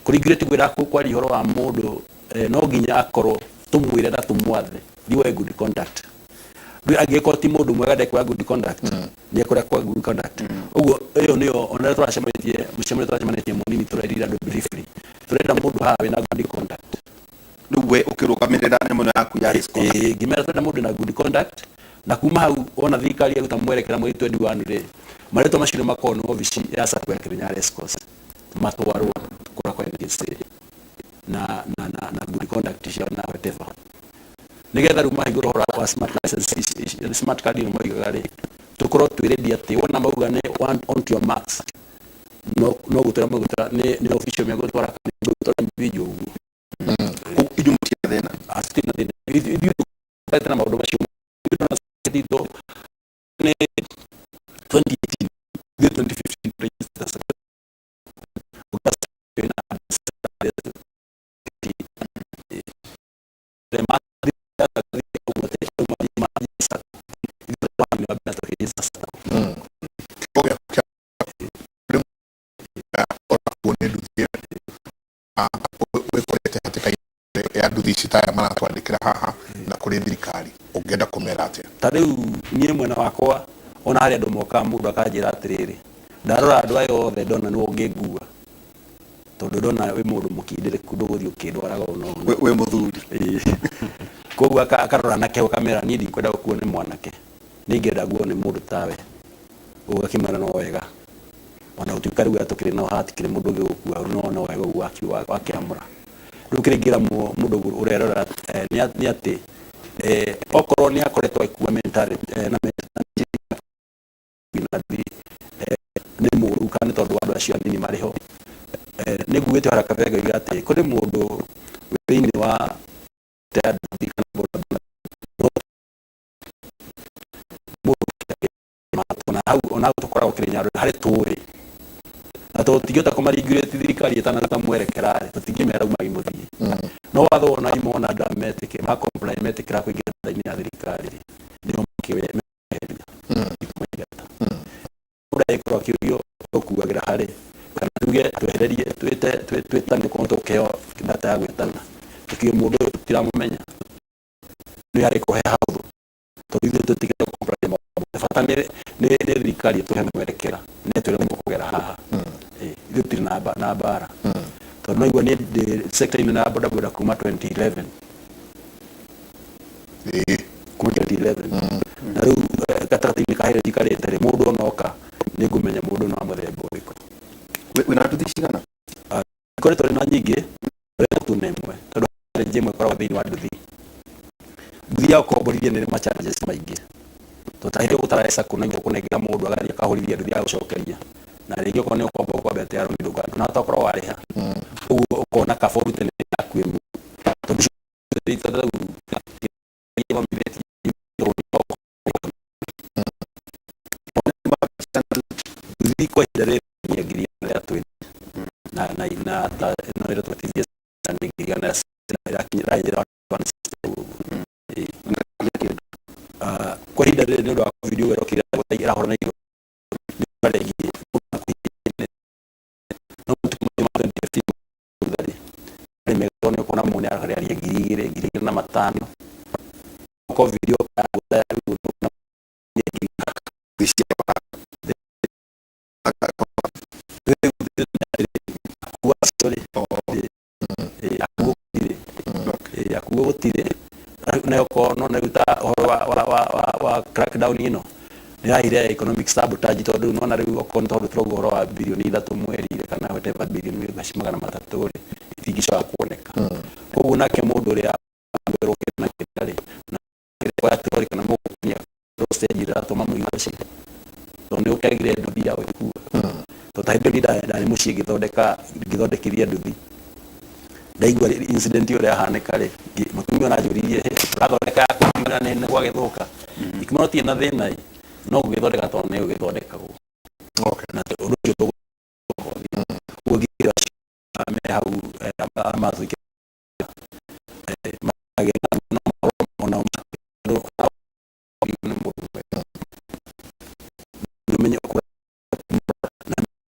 Kũregulate ngwĩra kwaria ũhoro wa mũndũ, no nginya akorwo tũmwĩre na tũmwathe thiĩ woe good conduct. Rĩu angĩkorwo ti mũndũ mwega ndekuoya good conduct, nĩ ekũrĩa kwa good conduct. Ũguo ĩyo nĩyo ona rĩrĩa tũracemanĩtie mũcemanio, tũracemanĩtie mũnini, tũrerire andũ briefly tũrenda mũndũ haha wĩna good conduct. Rĩu we ũkĩrũgamĩrĩra nyamũ ĩno yaku ya race course? Ngĩmera tũrenda mũndũ na good conduct, na kuma hau wona thirikari yaruta mwerekera mweri 21 rĩ, marĩtwa macio nĩ makorwo nĩ obici ya sacco ya Kirinyaga Racecourse, matwarwo kũrĩa kwa NTSA na good conduct ciao na whatever, nĩgetha rĩu mahingũra ũhoro wa smart license smart card ĩno moigaga rĩ, tũkorwo twĩ ready atĩ wona mauga nĩ one onto your marks, no gũtwĩra megũtwĩra nĩ official megũtwara kana megũtwara individual ũguo. Inyuĩ mũtirĩ thĩna? Tũtirĩ na thĩna. Ithuĩ tũkorete na maũndũ macio. Ithuĩ tũna titũ nĩ 2018, ithuĩ 2015 register. Ũrakuo nĩ nduthi wĩkorete hatĩka-inĩ ya nduthi ici taya maratwandĩkĩra haha na kũrĩ thirikari, ũngĩenda kũmera atĩa? Ta rĩu niĩ mwena wakwa, ona harĩa andũ mokaga, mũndũ akanjĩra atĩrĩrĩ, ndarora andũ aya othe ndona nĩwe ũngĩngua, tondũ ndona wĩ mũndũ mũkindĩrĩku, ndũgũthiĩ ũkĩndwaraga ũũ na ũũ. Wĩ mũthuri. Koguo akarora anake akamera niĩ ndikwenda gũkuo nĩ mwanake, nĩ ingĩenda nguo nĩ mũndũ tawe. Ũguo akĩmwĩra no wega, ona gũtuĩka rĩu tũkĩrĩ nao hatikĩrĩ mũndũ ũngĩ gũkua, no no wega ũguo wakĩamũra. Rĩu kĩrĩa ingĩra mũndũ ũrerora nĩ atĩ okorwo nĩ akoretwo agĩkua mentality na mentality nĩ mũũru kana nĩ tondũ wa andũ acio anini marĩ ho, nĩ nguĩte haraka kabere ngoiga atĩ kũrĩ mũndũ wĩ thĩinĩ wa nduthi kana bodaboda, mũndũ ona hau tũkoragwo Kĩrĩnyaga harĩ tũĩ na tondũ tũtingĩhota kũmaringurate thirikari ĩtanaruta mwerekera rĩ, tũtingĩmera umai mũthiĩ. No watho wona imona andũ aya metĩkĩra ma comply, metĩkĩra kũingĩra nda-inĩ ya thirikari rĩ, nĩo makĩmeheria kũmaingata. Mũndũ agĩkorwo akĩũrio ũkuagĩra harĩ kana tuge twehererie twĩte twĩtane korwo tũkĩheo data ya gwĩtana, tũkiuge mũndũ ũyũ tũtiramũmenya, nĩ arĩ kũhe hahũthũ tondũ ithuĩ tũtigĩte comply maũndũ. Bata nĩ Nĩ thirikari ĩtũhe mwerekera, nĩ twĩre tũkũgera haha. Ithuĩ tũtirĩ na mbara, tondũ no igua niĩ ndĩ sector-inĩ ya bodaboda kuma 2011, kuma 2011, na rĩu gatagatĩ-inĩ ka hĩndĩ njikarĩte rĩ, mũndũ onoka nĩ ngũmenya mũndũ no mũthemba ũrĩkũ. Wĩna nduthi cigana? Ikoretwo rĩ na nyingĩ tu na ĩmwe, tondũ challenge ĩmwe ĩkoragwo thĩinĩ wa nduthi, nduthi ya gũkomborithia nĩ ĩrĩ ma challenges maingĩ, tondũ ta hĩndĩ ũgũtara sacco na ũkũnengera mũndũ agathiĩ akahũrithia nduthi agagũcokeria, na rĩngĩ okorwo nĩ ũkomba ũkombete ya rũni ndũnahota gũkorwo warĩha, ũguo ũkona kaba ũrute nĩ yaku ĩmwe, tondũ nduthi kwa ihinda rĩrĩ nĩ 120,000 na ta ĩno ĩrĩa tũbatithia nĩ 100,000 ĩrakinyĩra 160. Kwa ihinda rĩrĩ, nĩ ũndũ wa Covid ũguo ĩrokire ĩrahũra na igũrũ, nĩ ngiri, no matukũ ma 2015 thutha rĩ, arĩ mega tondũ nĩ ũkuona mũndũ nĩ ararĩaria 2000, 2500. Covid yoka yagũtha rĩu nĩ ngiri akuo gũtirĩ, nayo korwo no rĩu ta ũhoro wa crackdown ĩno nĩ yahire economic sabotage, tondũ rĩu nona rĩu okorwo nĩ tondũ tũrauga ũhoro wa 3 birioni mweri rĩ, kana whatever 300 birioni rĩ, itingĩcoka kuoneka. Koguo nake mũndũ ũrĩa kwĩrwo kĩrĩa na kĩrĩa rĩ, na kĩrĩa atĩrĩ kana mũgũkinya stage ĩratũma mũigue ũcio, tondũ nĩ ũkĩagire nduthi ya gwĩkua, tondũ ta hĩndĩ ĩyo ndarĩ mũciĩ ngĩthondeka ngĩthondekithia nduthi, ndaigua incident ĩyo yahanĩka rĩ, mũtumia ona anjũririe, "Ũrathondeka yaku na nĩ gwagĩthũka?" Ikĩmwĩra ũtirĩ na thĩna ĩ, no gũgĩthondeka tondũ nĩ gũgĩthondekagwo na ũndũ ũcio tũgũthiĩ ũguo ngĩra me hau matwĩke magĩa na ona nĩ mũndũ mwega, nĩ ũmenye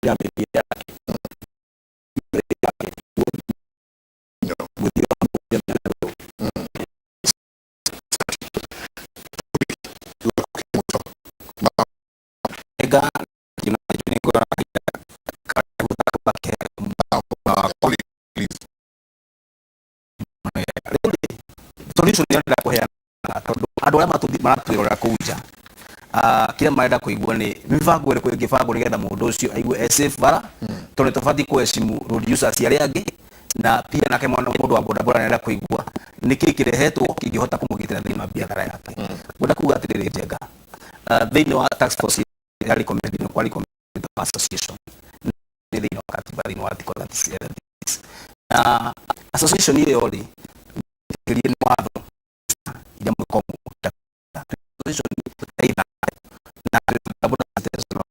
na mĩthiĩre yake mũthiĩre wa mũndũ. Ega nĩ solution ĩrĩa ndĩrenda kũheana, tondũ andũ arĩa maratwĩrorera kũu nja, kĩrĩa marenda kũigua nĩ mĩbango ĩrĩkũ ĩngĩbangwo nĩgetha mũndũ ũcio aigue e safe bara, tondũ nĩ tũbatiĩ kũheshimu road users arĩa angĩ, na pia nake mwana mũndũ wa bodaboda nĩarenda kũigua nĩkĩ kĩrehetwo kĩngĩhota kũmũgitĩra thĩinĩ wa biathara yake. Ngwenda kuga atĩrĩrĩ, Njenga, thĩinĩ wa task force ya recommend nĩ kwa recommend association nĩ thĩinĩ wa katiba, thĩinĩ wa article 36, na association ĩyo rĩ ĩtĩkĩrie nĩ watho iria mwĩko association either na bodaboda association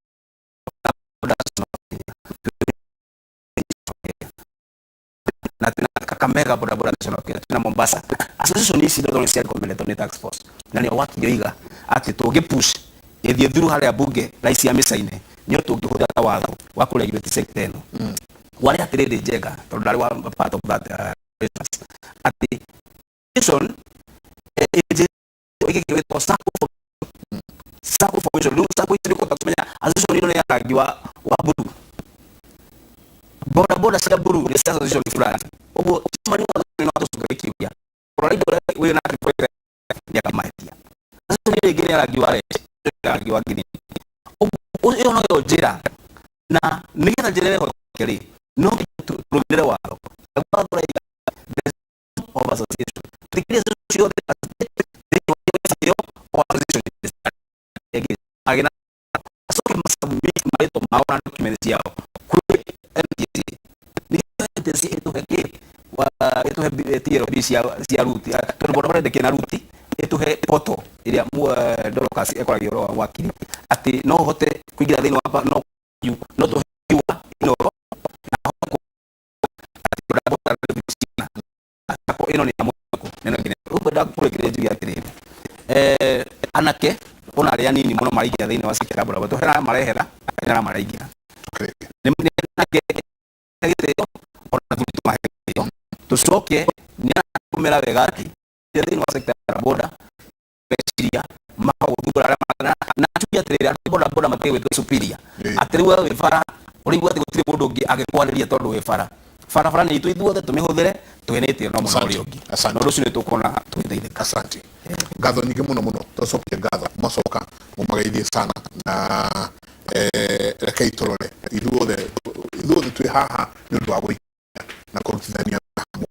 na twĩna Kakamega Bodaboda Association of Kenya, twĩna Mombasa association. Ici ndio cia recommended nĩ task force, na nĩo wakiri oiga atĩ tũngĩ push ĩthiĩ through harĩa bunge rais amĩcaine, nĩyo tũngĩhũthĩra ta watho wa kũregulate sector ĩno. Warĩ atĩrĩrĩ, Njenga, tondũ ndarĩ wa part of that atĩ association ĩgĩkĩrĩtwo sacco formation. Rĩu sacco ici nĩkũhota kũmenya association ĩno nĩ ya rangi wa blue, boda boda cia blue nĩ cia association fulani. Ũguo chairman wa association no atũcokerie kĩũria, rora indo ũrĩa wĩna nĩ akamahĩtia, association ĩyo ĩngĩ nĩ ya rangi wa red, ya rangi wa green. Ũguo ĩyo noyo njĩra, na nĩgetha njĩra ĩyo ĩhotoke rĩ, no nginya tũrũmĩrĩre watho. Naguo watho ũraiga the of association, tũtikĩrie ciothe thĩinĩ wa ĩyo o association ĩngĩ agĩ na acoke masubmit marĩtwa mao na document ciao kwĩ NTSA, nĩgetha NTSA ĩtũhe kĩ ĩtũhe TLB cia route, tondũ boda boda ndĩkĩrĩ na route, ĩtũhe portal ĩrĩa Dorcas ekoragia ũhoro wa wakiri atĩ no ũhote kũingĩra thĩinĩ wa no no tũhe wa Inooro na hote atĩ boda boda cigana sacco ĩno nĩ ya mwako na ĩno ĩngĩ rĩu ngwenda kũrĩkĩrĩria njuge atĩrĩrĩ, anake ona arĩa anini mũno maraingĩra thĩinĩ wa sector ya boda boda, hena arĩa marehera, hena arĩa maraingĩra nĩ nake gĩtĩo ona thuri tũmahe gĩtĩo, tũcoke nĩ arakũmera wega atĩ thĩinĩ wa sector ya boda meciria makagũthugũra arĩa na tuge atĩrĩrĩ andũ. Boda boda matige gwĩtwo superior, atĩ rĩu we wĩ bara ũrĩigua atĩ gũtirĩ mũndũ ũngĩ angĩkwarĩria tondũ wĩ bara. Barabara nĩ itũ ithuothe, tũmĩhũthĩre twĩnĩtie no mũno ũrĩa ũngĩ, na ũndũ ũcio nĩ tũkuona tũgĩteithĩka. Asante, ngatho nyingĩ mũno mũno, twacokia ngatho, mwacoka mũmageithie sana na rekei tũrore ithuothe, ithuothe twĩ haha nĩ ũndũ wa gũikia na kũrutithania wĩra hamwe.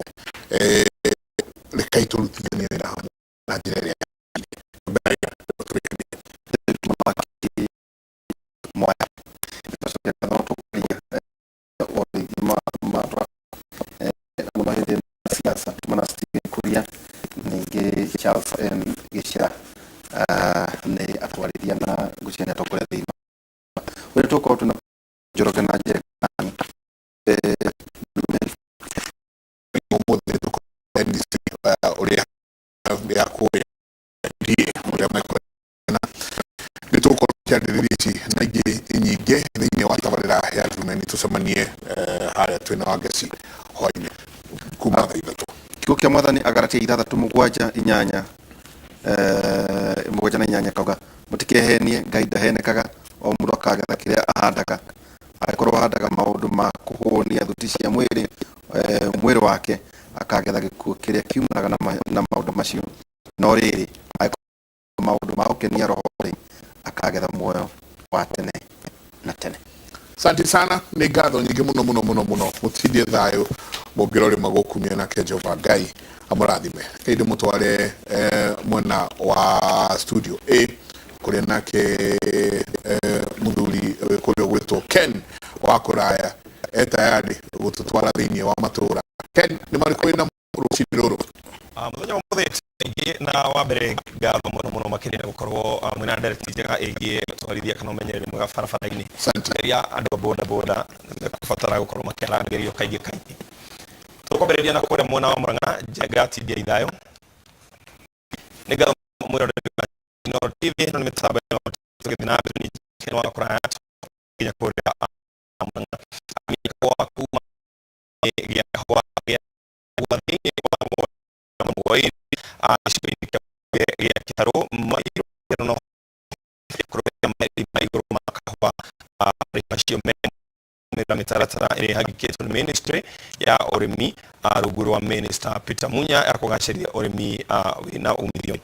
Rekei tũrutithanie wĩra hamwe na njĩra ĩrĩa yagĩrĩire. Mbere ya tũrĩkanie. Mwaya twacokia ngatho, no tũkwaria ũrĩithi ma mũno hĩndĩ ya siasa tuma na Stephen Kuria, ningĩ Charles M Gĩcira nĩ atwarithia na ngũcia nĩ atongoria thĩinĩ ũrĩa tũkorwo twĩna Njoroge na Njenga. Ũmũthĩ tũkorwo NDC ũrĩa ya kũrĩa DA ũrĩa mekwena, nĩ tũgũkorwo tũkĩarĩrĩria ici na ingĩ nyingĩ thĩinĩ wa tabarĩra ya Ndumeni. Tũcemanie harĩa twĩna Wangeci hwainĩ kuma thaa 3. Kiugo kĩa Mwathani, Agaratia 6 7 8, 7 na 8, kauga mũtikehenie, Ngai ndahenekaga, o mũndũ akagetha kĩrĩa ahandaga. Angĩkorwo ahandaga maũndũ ma kũhũnia thuti cia mwĩrĩ, mwĩrĩ wake, akagetha gĩkuũ kĩrĩa kiumanaga na maũndũ macio. No rĩrĩ, angĩkorwo maũndũ ma gũkenia Roho rĩ, akagetha muoyo wa tene na tene. Asante sana, nĩ ngatho nyingĩ mũno mũno mũno mũno. Mũtindie thayũ, mũngĩrorĩma gũkumia nake Jehova Ngai amũrathime. Rekei ndĩmũtware mwena wa studio A kũrĩa nake mũthuri kũrĩa ũgwĩtwo Ken wa kũraya e tayari gũtũtwara thĩinĩ wa matũra. Ken, nĩ marĩkũ wĩna rũcinĩ rũrũ? Mũthenya wa mũthĩ aingĩ na wa mbere, ngatho mũno mũno makĩria nĩ gũkorwo mwĩna ndereti njega ĩgiĩ twarithia kana ũmenyereri mwega barabara-inĩ, rĩrĩa andũ a boda boda mekũbatara gũkorwo makĩarangĩrio kaingĩ kaingĩ. Tũkwambĩrĩria na kũrĩa mwena wa Murang'a. Njenga, tindia ithayo. Nĩ ngatho mwĩroreri wa Inooro TV, ĩno nĩ mĩtambo ya Inooro. Tũgĩthiĩ na mbere nĩ Ken wa kũraya nginya kũrĩa Murang'a wa kuma gĩa kahũa gĩa thĩinĩ wa Mũgoi gĩcigo-inĩ gĩa Kĩharũ mairũ no kũrũmĩrĩra marĩhi ma igũrũ ma kahũa. Marĩhi macio mena mĩtaratara ĩrĩa ĩhangĩkĩtwo nĩ ministry ya ũrĩmi rungu rwa Minister Peter Munya ya kũgacĩrithia ũrĩmi wĩna umithio.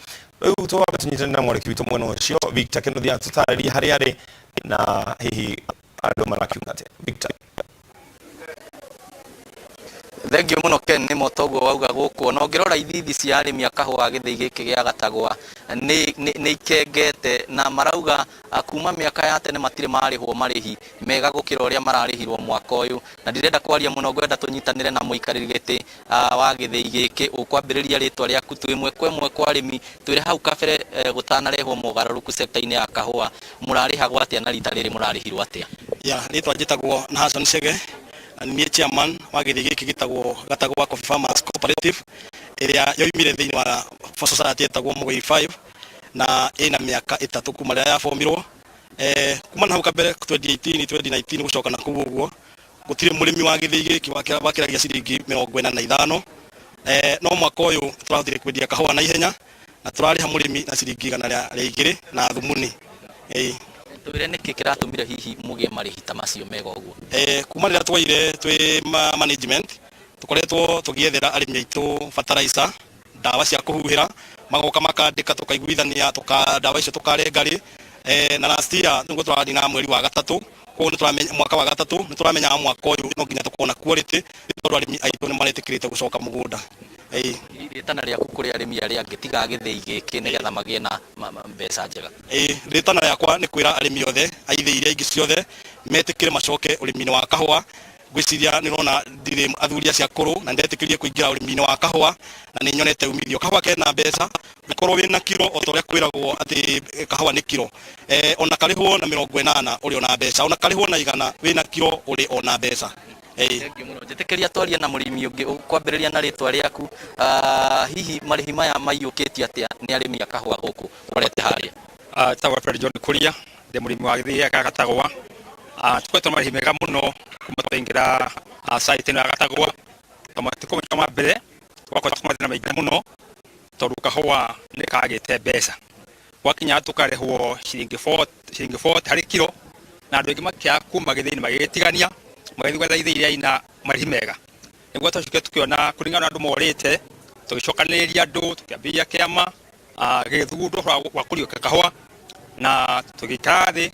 Rĩu twambe tũnyitane na mwandĩki witũ mwena ũcio Victor Kĩnuthia atũtarĩrie harĩa arĩ na hihi andũ marakiuga atĩa. Victor. Thengio mũno Ken, nĩ moto ũguo wauga gũkũ. Ona ũngĩrora ithithi cia arĩmi a kahũa gĩthĩi gĩkĩ gĩa Gatagwa nĩ ikengete, na marauga kuma mĩaka ya tene matirĩ marĩhwo marĩhi mega gũkĩra ũrĩa mararĩhirwo mwaka ũyũ. Na ndirenda kwaria mũno, ngwenda tũnyitanĩre na mũikarĩri gĩtĩ wa gĩthĩi gĩkĩ. Ũkwambĩrĩria rĩtwa rĩaku, twĩ ĩmwe kwa ĩmwe kwa arĩmi, twĩre hau kabere gũtanarehwo mogarũrũku sekta-inĩ ya kahũa mũrarĩhagwo atĩa, na rita rĩrĩ mũrarĩhirwo atĩa? Ya, rĩtwa njĩtagwo Nahason Chege na nĩ niĩ chairman wa gĩthĩi gĩkĩ gĩtagwo Gatagwa Coffee Farmers Cooperative, ĩrĩa yoimire thĩinĩ wa society ĩtagwo Mũgoi 5 na ĩna mĩaka 3 kuma rĩrĩa yabomirwo. Kuma na hau kabere 2018, 2019 gũcoka na kũu ũguo, gũtirĩ mũrĩmi wa gĩthĩi gĩkĩ wakĩragia ciringi 45. No mwaka ũyũ tũrahotire kwendia kahũa na ihenya na tũrarĩha mũrĩmi na ciringi 102 na thumuni. Ĩĩ. Twĩre nĩkĩ kĩratũmire hihi mũgĩe marĩhi ta macio mega ũguo? Kuma rĩrĩa twoire twĩ management, tũkoretwo tũgĩethera arĩmi aitũ fertilizer, ndawa cia kũhuhĩra, magoka makandĩka, tũkaiguithania tuka ndawa icio tũkarenga rĩ. Na last year nĩguo tũranina mweri wa gatatũ, koguo nĩ tũramenya mwaka wa gatatũ nĩ tũramenyaga mwaka ũyũ no nginya tũkorwo na quality, tondũ arĩmi aitũ nĩ maretĩkĩrĩte gũcoka mũgũnda. Ĩĩ. Rĩtana rĩaku kũrĩ arĩmi arĩa angĩ tiga gĩthĩi gĩkĩ nĩgetha magĩe na mbeca njega? Ĩĩ, rĩtana rĩakwa nĩ kwĩra arĩmi othe a ithĩi iria ingĩ ciothe metĩkĩre macoke ũrĩmi-inĩ wa kahũa. Ngwĩciria nĩ ũrona ndirĩ athuri acio akũrũ na ndetĩkĩrire kũingĩra ũrĩmi-inĩ wa kahũa na nĩ nyonete umithio. Kahũa kena mbeca, ũngĩkorwo wĩna kiro o ta ũrĩa kwĩragwo atĩ kahũa nĩ kiro. Ona karĩhwo na 80 ũrĩ ona mbeca, ona karĩhwo na 100 wĩna kiro ũrĩ ona mbeca. Ĩĩ. Thengiũ mũno. Njĩtĩkĩria twarie na mũrĩmi ũngĩ. Ũkwambĩrĩria na rĩtwa rĩaku, hihi marĩhi maya maiyũkĩtio atĩa nĩ arĩmi a kahũa gũkũ ũrorete harĩa? Njĩtagwo Alfred John Kuria, ndĩ mũrĩmi wa gĩthĩi gĩa Gatagwa. Tũkoretwo na marĩhi mega mũno kuma twaingĩra site ĩno ya Gatagwa. Matukũ maitũ ma mbere twakoretwo mathĩna maingĩ mũno tondũ kahũa nĩ kagĩte mbeca. Gwakinya tũkarĩhwo ciringi 40, ciringi 40 harĩ kiro, na andũ aingĩ makĩaga kuma gĩthĩi-inĩ magĩgĩtigania magĩthiĩ gwetha ithĩi iria ina marĩhi mega. Nĩguo twacokire tũkĩona kũringana na andũ morĩte, tũgĩcokanĩrĩria andũ tũkĩambĩrĩria kĩama gĩgĩthugundwo ũhoro wa kũriũkia kahũa, na tũgĩikara thĩ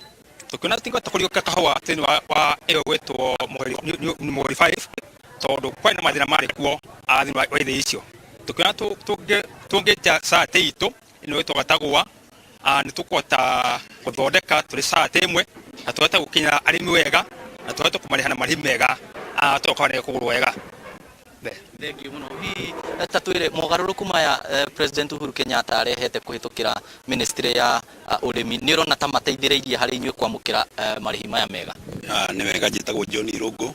tũkĩona tũtingĩhota kũriũkia kahũa thĩinĩ wa ĩyo gwĩtwo Mũhũri 5, tondũ kwarĩ na mathĩna marĩ kuo thĩinĩ wa ithĩi icio. Tũkĩona tũngĩta society itũ ĩno ĩtwo Gatagũa, nĩ tũkũhota gũthondeka tũrĩ society ĩmwe na tũhote gũkinyĩra arĩmi wega na tũhote kũmarĩha na marĩhi mega, tondũ kahũa nĩ gekũgũrwo wega. Thengiũ mũno. Hihi ta twĩre mogarũrũku maya President Uhuru Kenyatta arehete kũhĩtũkĩra ministry ya ũrĩmi, nĩ ũrona ta mateithĩrĩirie harĩ inyuĩ kwamũkĩra marĩhi maya mega? Nĩ wega, njĩtagwo John Irũngũ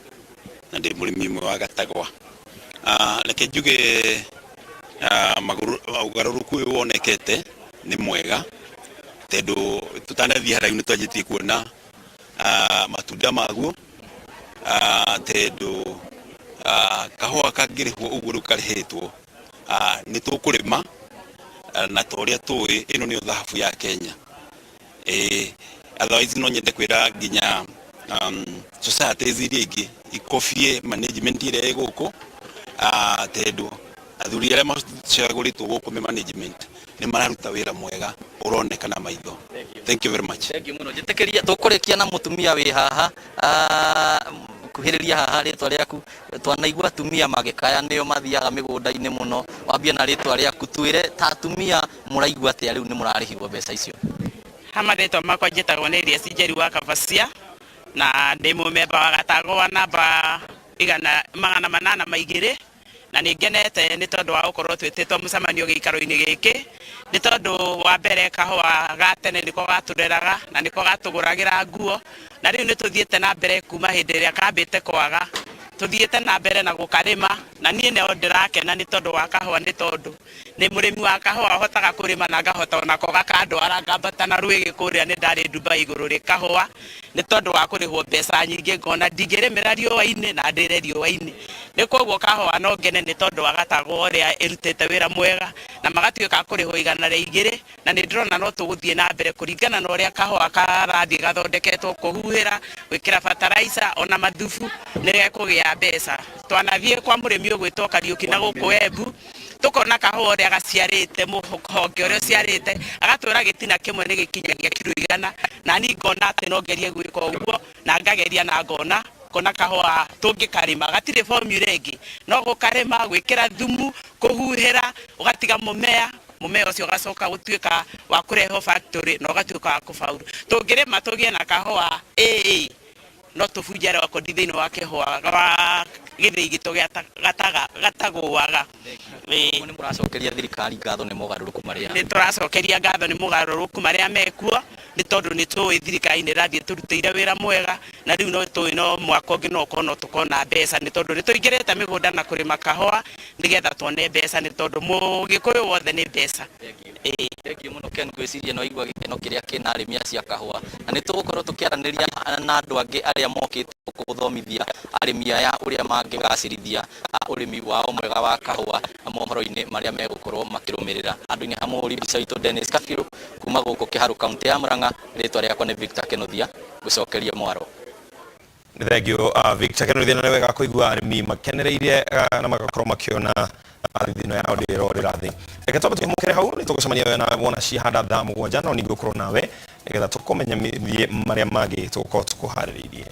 na ndĩ mũrĩmi ũmwe wa Gatagwa. Reke njuge ũgarũrũku ũyũ wonekete nĩ mwega, tondũ tũtanathiĩ haraihu nĩ twanjĩtie kuona matunda maguo, tondũ kahũa kangĩrĩhwo ũguo rĩu karĩhĩtwo, nĩ tũkũrĩma, na ta ũrĩa tũĩ ĩno nĩyo thahabu ya Kenya. Otherwise no nyende kwĩra nginya societies iria ingĩ ikobie management ĩrĩa ĩ gũkũ, tondũ athuri arĩa macagũrĩtwo gũkũ me management nĩ mararuta wĩra mwega ũroneka na maitho. Thank you very much. Thank you mũno. Njĩtĩkĩria tũkũrĩkia na mũtumia wĩ haha, kuhĩrĩria haha rĩtwa rĩaku. Twanaigua atumia magĩkaya nĩo mathiaga mĩgũnda-inĩ mũno, wambie na rĩtwa rĩaku, twĩre ta atumia mũraigua atĩa rĩu nĩ mũrarĩhirwo mbeca icio? Ha marĩtwa makwa njĩtagwo nĩ Elias Njeri wa Kabacia na ndĩ mũmemba wa Gatagwa namba igana magana manana ma igĩrĩ, na nĩ ngenete nĩ tondũ wa gũkorwo twĩtĩtwo mũcemanio gĩikaro-inĩ gĩkĩ, nĩ tondũ wa mbere kahũa ga tene nĩko gatũreraga na nĩko gatũgũragĩra nguo, na rĩu nĩ tũthiĩte na mbere kuma hĩndĩ ĩrĩa kambĩte kwaga, tũthiĩte na mbere na gũkarĩma, na niĩ no ndĩrakena nĩ tondũ wa kahũa, nĩ tondũ nĩ mũrĩmi wa kahũa ũhotaga kũrĩma na ngahota onako gakandwara ngambata na rwĩgĩ kũrĩa nĩ ndarĩ Dubai igũrũ rĩ kahũa, nĩ tondũ wa kũrĩhwo mbeca nyingĩ ngona ndingĩrĩmĩra riũa-inĩ na ndĩre riũa-inĩ. Nĩ koguo kahũa no ngene nĩ tondũ wa Gatagwa ũrĩa ĩrutĩte wĩra mwega na magatuĩka a kũrĩhwo igana rĩa igĩrĩ, na nĩ ndĩrona no tũgũthiĩ na mbere kũringana na ũrĩa kahũa karathiĩ gathondeketwo, kũhuhĩra, gwĩkĩra fertilizer ona mathubu, nĩ gekũgĩa mbeca. Twanathiĩ kwa mũrĩmi ũgwĩtwo Kariũki na gũkũ Embu, tũkona kahũa ũrĩa gaciarĩte, mũhonge ũrĩa ũciarĩte, agatwĩra gĩtina kĩmwe nĩ gĩkinyagia kiro 100, na niĩ ngona atĩ no ngerie gwĩka ũguo, na ngageria na ngona ngona kahũa tũngĩkarĩma gatirĩ formula ĩngĩ, no gũkarĩma, gwĩkĩra thumu, kũhuhĩra, ũgatiga mũmea, mũmea ũcio ũgacoka gũtuĩka wa kũrehwo factory na ũgatuĩka wa kũbauru. Tũngĩrĩma tũgĩe na kahũa AA, no tũbunje rekondi thĩinĩ wa kĩhũa wa gĩthĩi gitũ gĩa Gatagũaga. Nĩ mũracokeria thirikari ngatho nĩ mogarũrũku marĩa? Nĩ tũracokeria ngatho nĩ mogarũrũku marĩa mekuo, nĩ tondũ nĩ tũĩ thirikari nĩ ĩrathiĩ tũrutĩire wĩra mwega, na rĩu no tũĩ no mwaka ũngĩ no ũkorwo no tũkona mbeca, nĩ tondũ nĩ tũingĩrĩte mĩgũnda na kũrĩma kahũa nĩgetha tuone mbeca, nĩ tondũ mũgĩkũyũ wothe nĩ mbeca. Thengiũ mũno Ken, ngwĩciria nĩ waigua gĩkeno kĩrĩa kĩna arĩmi acio a kahũa, na nĩ tũgũkorwo tũkĩaranĩria na andũ angĩ arĩa mokĩte gũkũ gũthomithia arĩmi aya ũrĩa mangĩgacĩrithia ũrĩmi wao mwega wa kahũa mohoro-inĩ marĩa megũkorwo makĩrũmĩrĩra. Handũ-inĩ ha mũhũri mbica witũ Dennis Kabiru kuma gũkũ Kĩharũ kaũntĩ ya Murang'a, rĩtwa rĩakwa nĩ Victor Kĩnuthia, ngũcokeria mwaro. Nĩ thengiũ Victor Kĩnuthia, na nĩ wega kũigua arĩmi makenereire na magakorwo makĩona thithino yao ndĩrorĩra thĩ. Reke twambe tũhũmũkĩre hau, nĩ tũgũcemania we nawe wona cihanda thaa 7, no ningĩ gũkorwo nawe nĩgetha tũkũmenyithie marĩa mangĩ tũgũkorwo tũkũharĩrĩirie.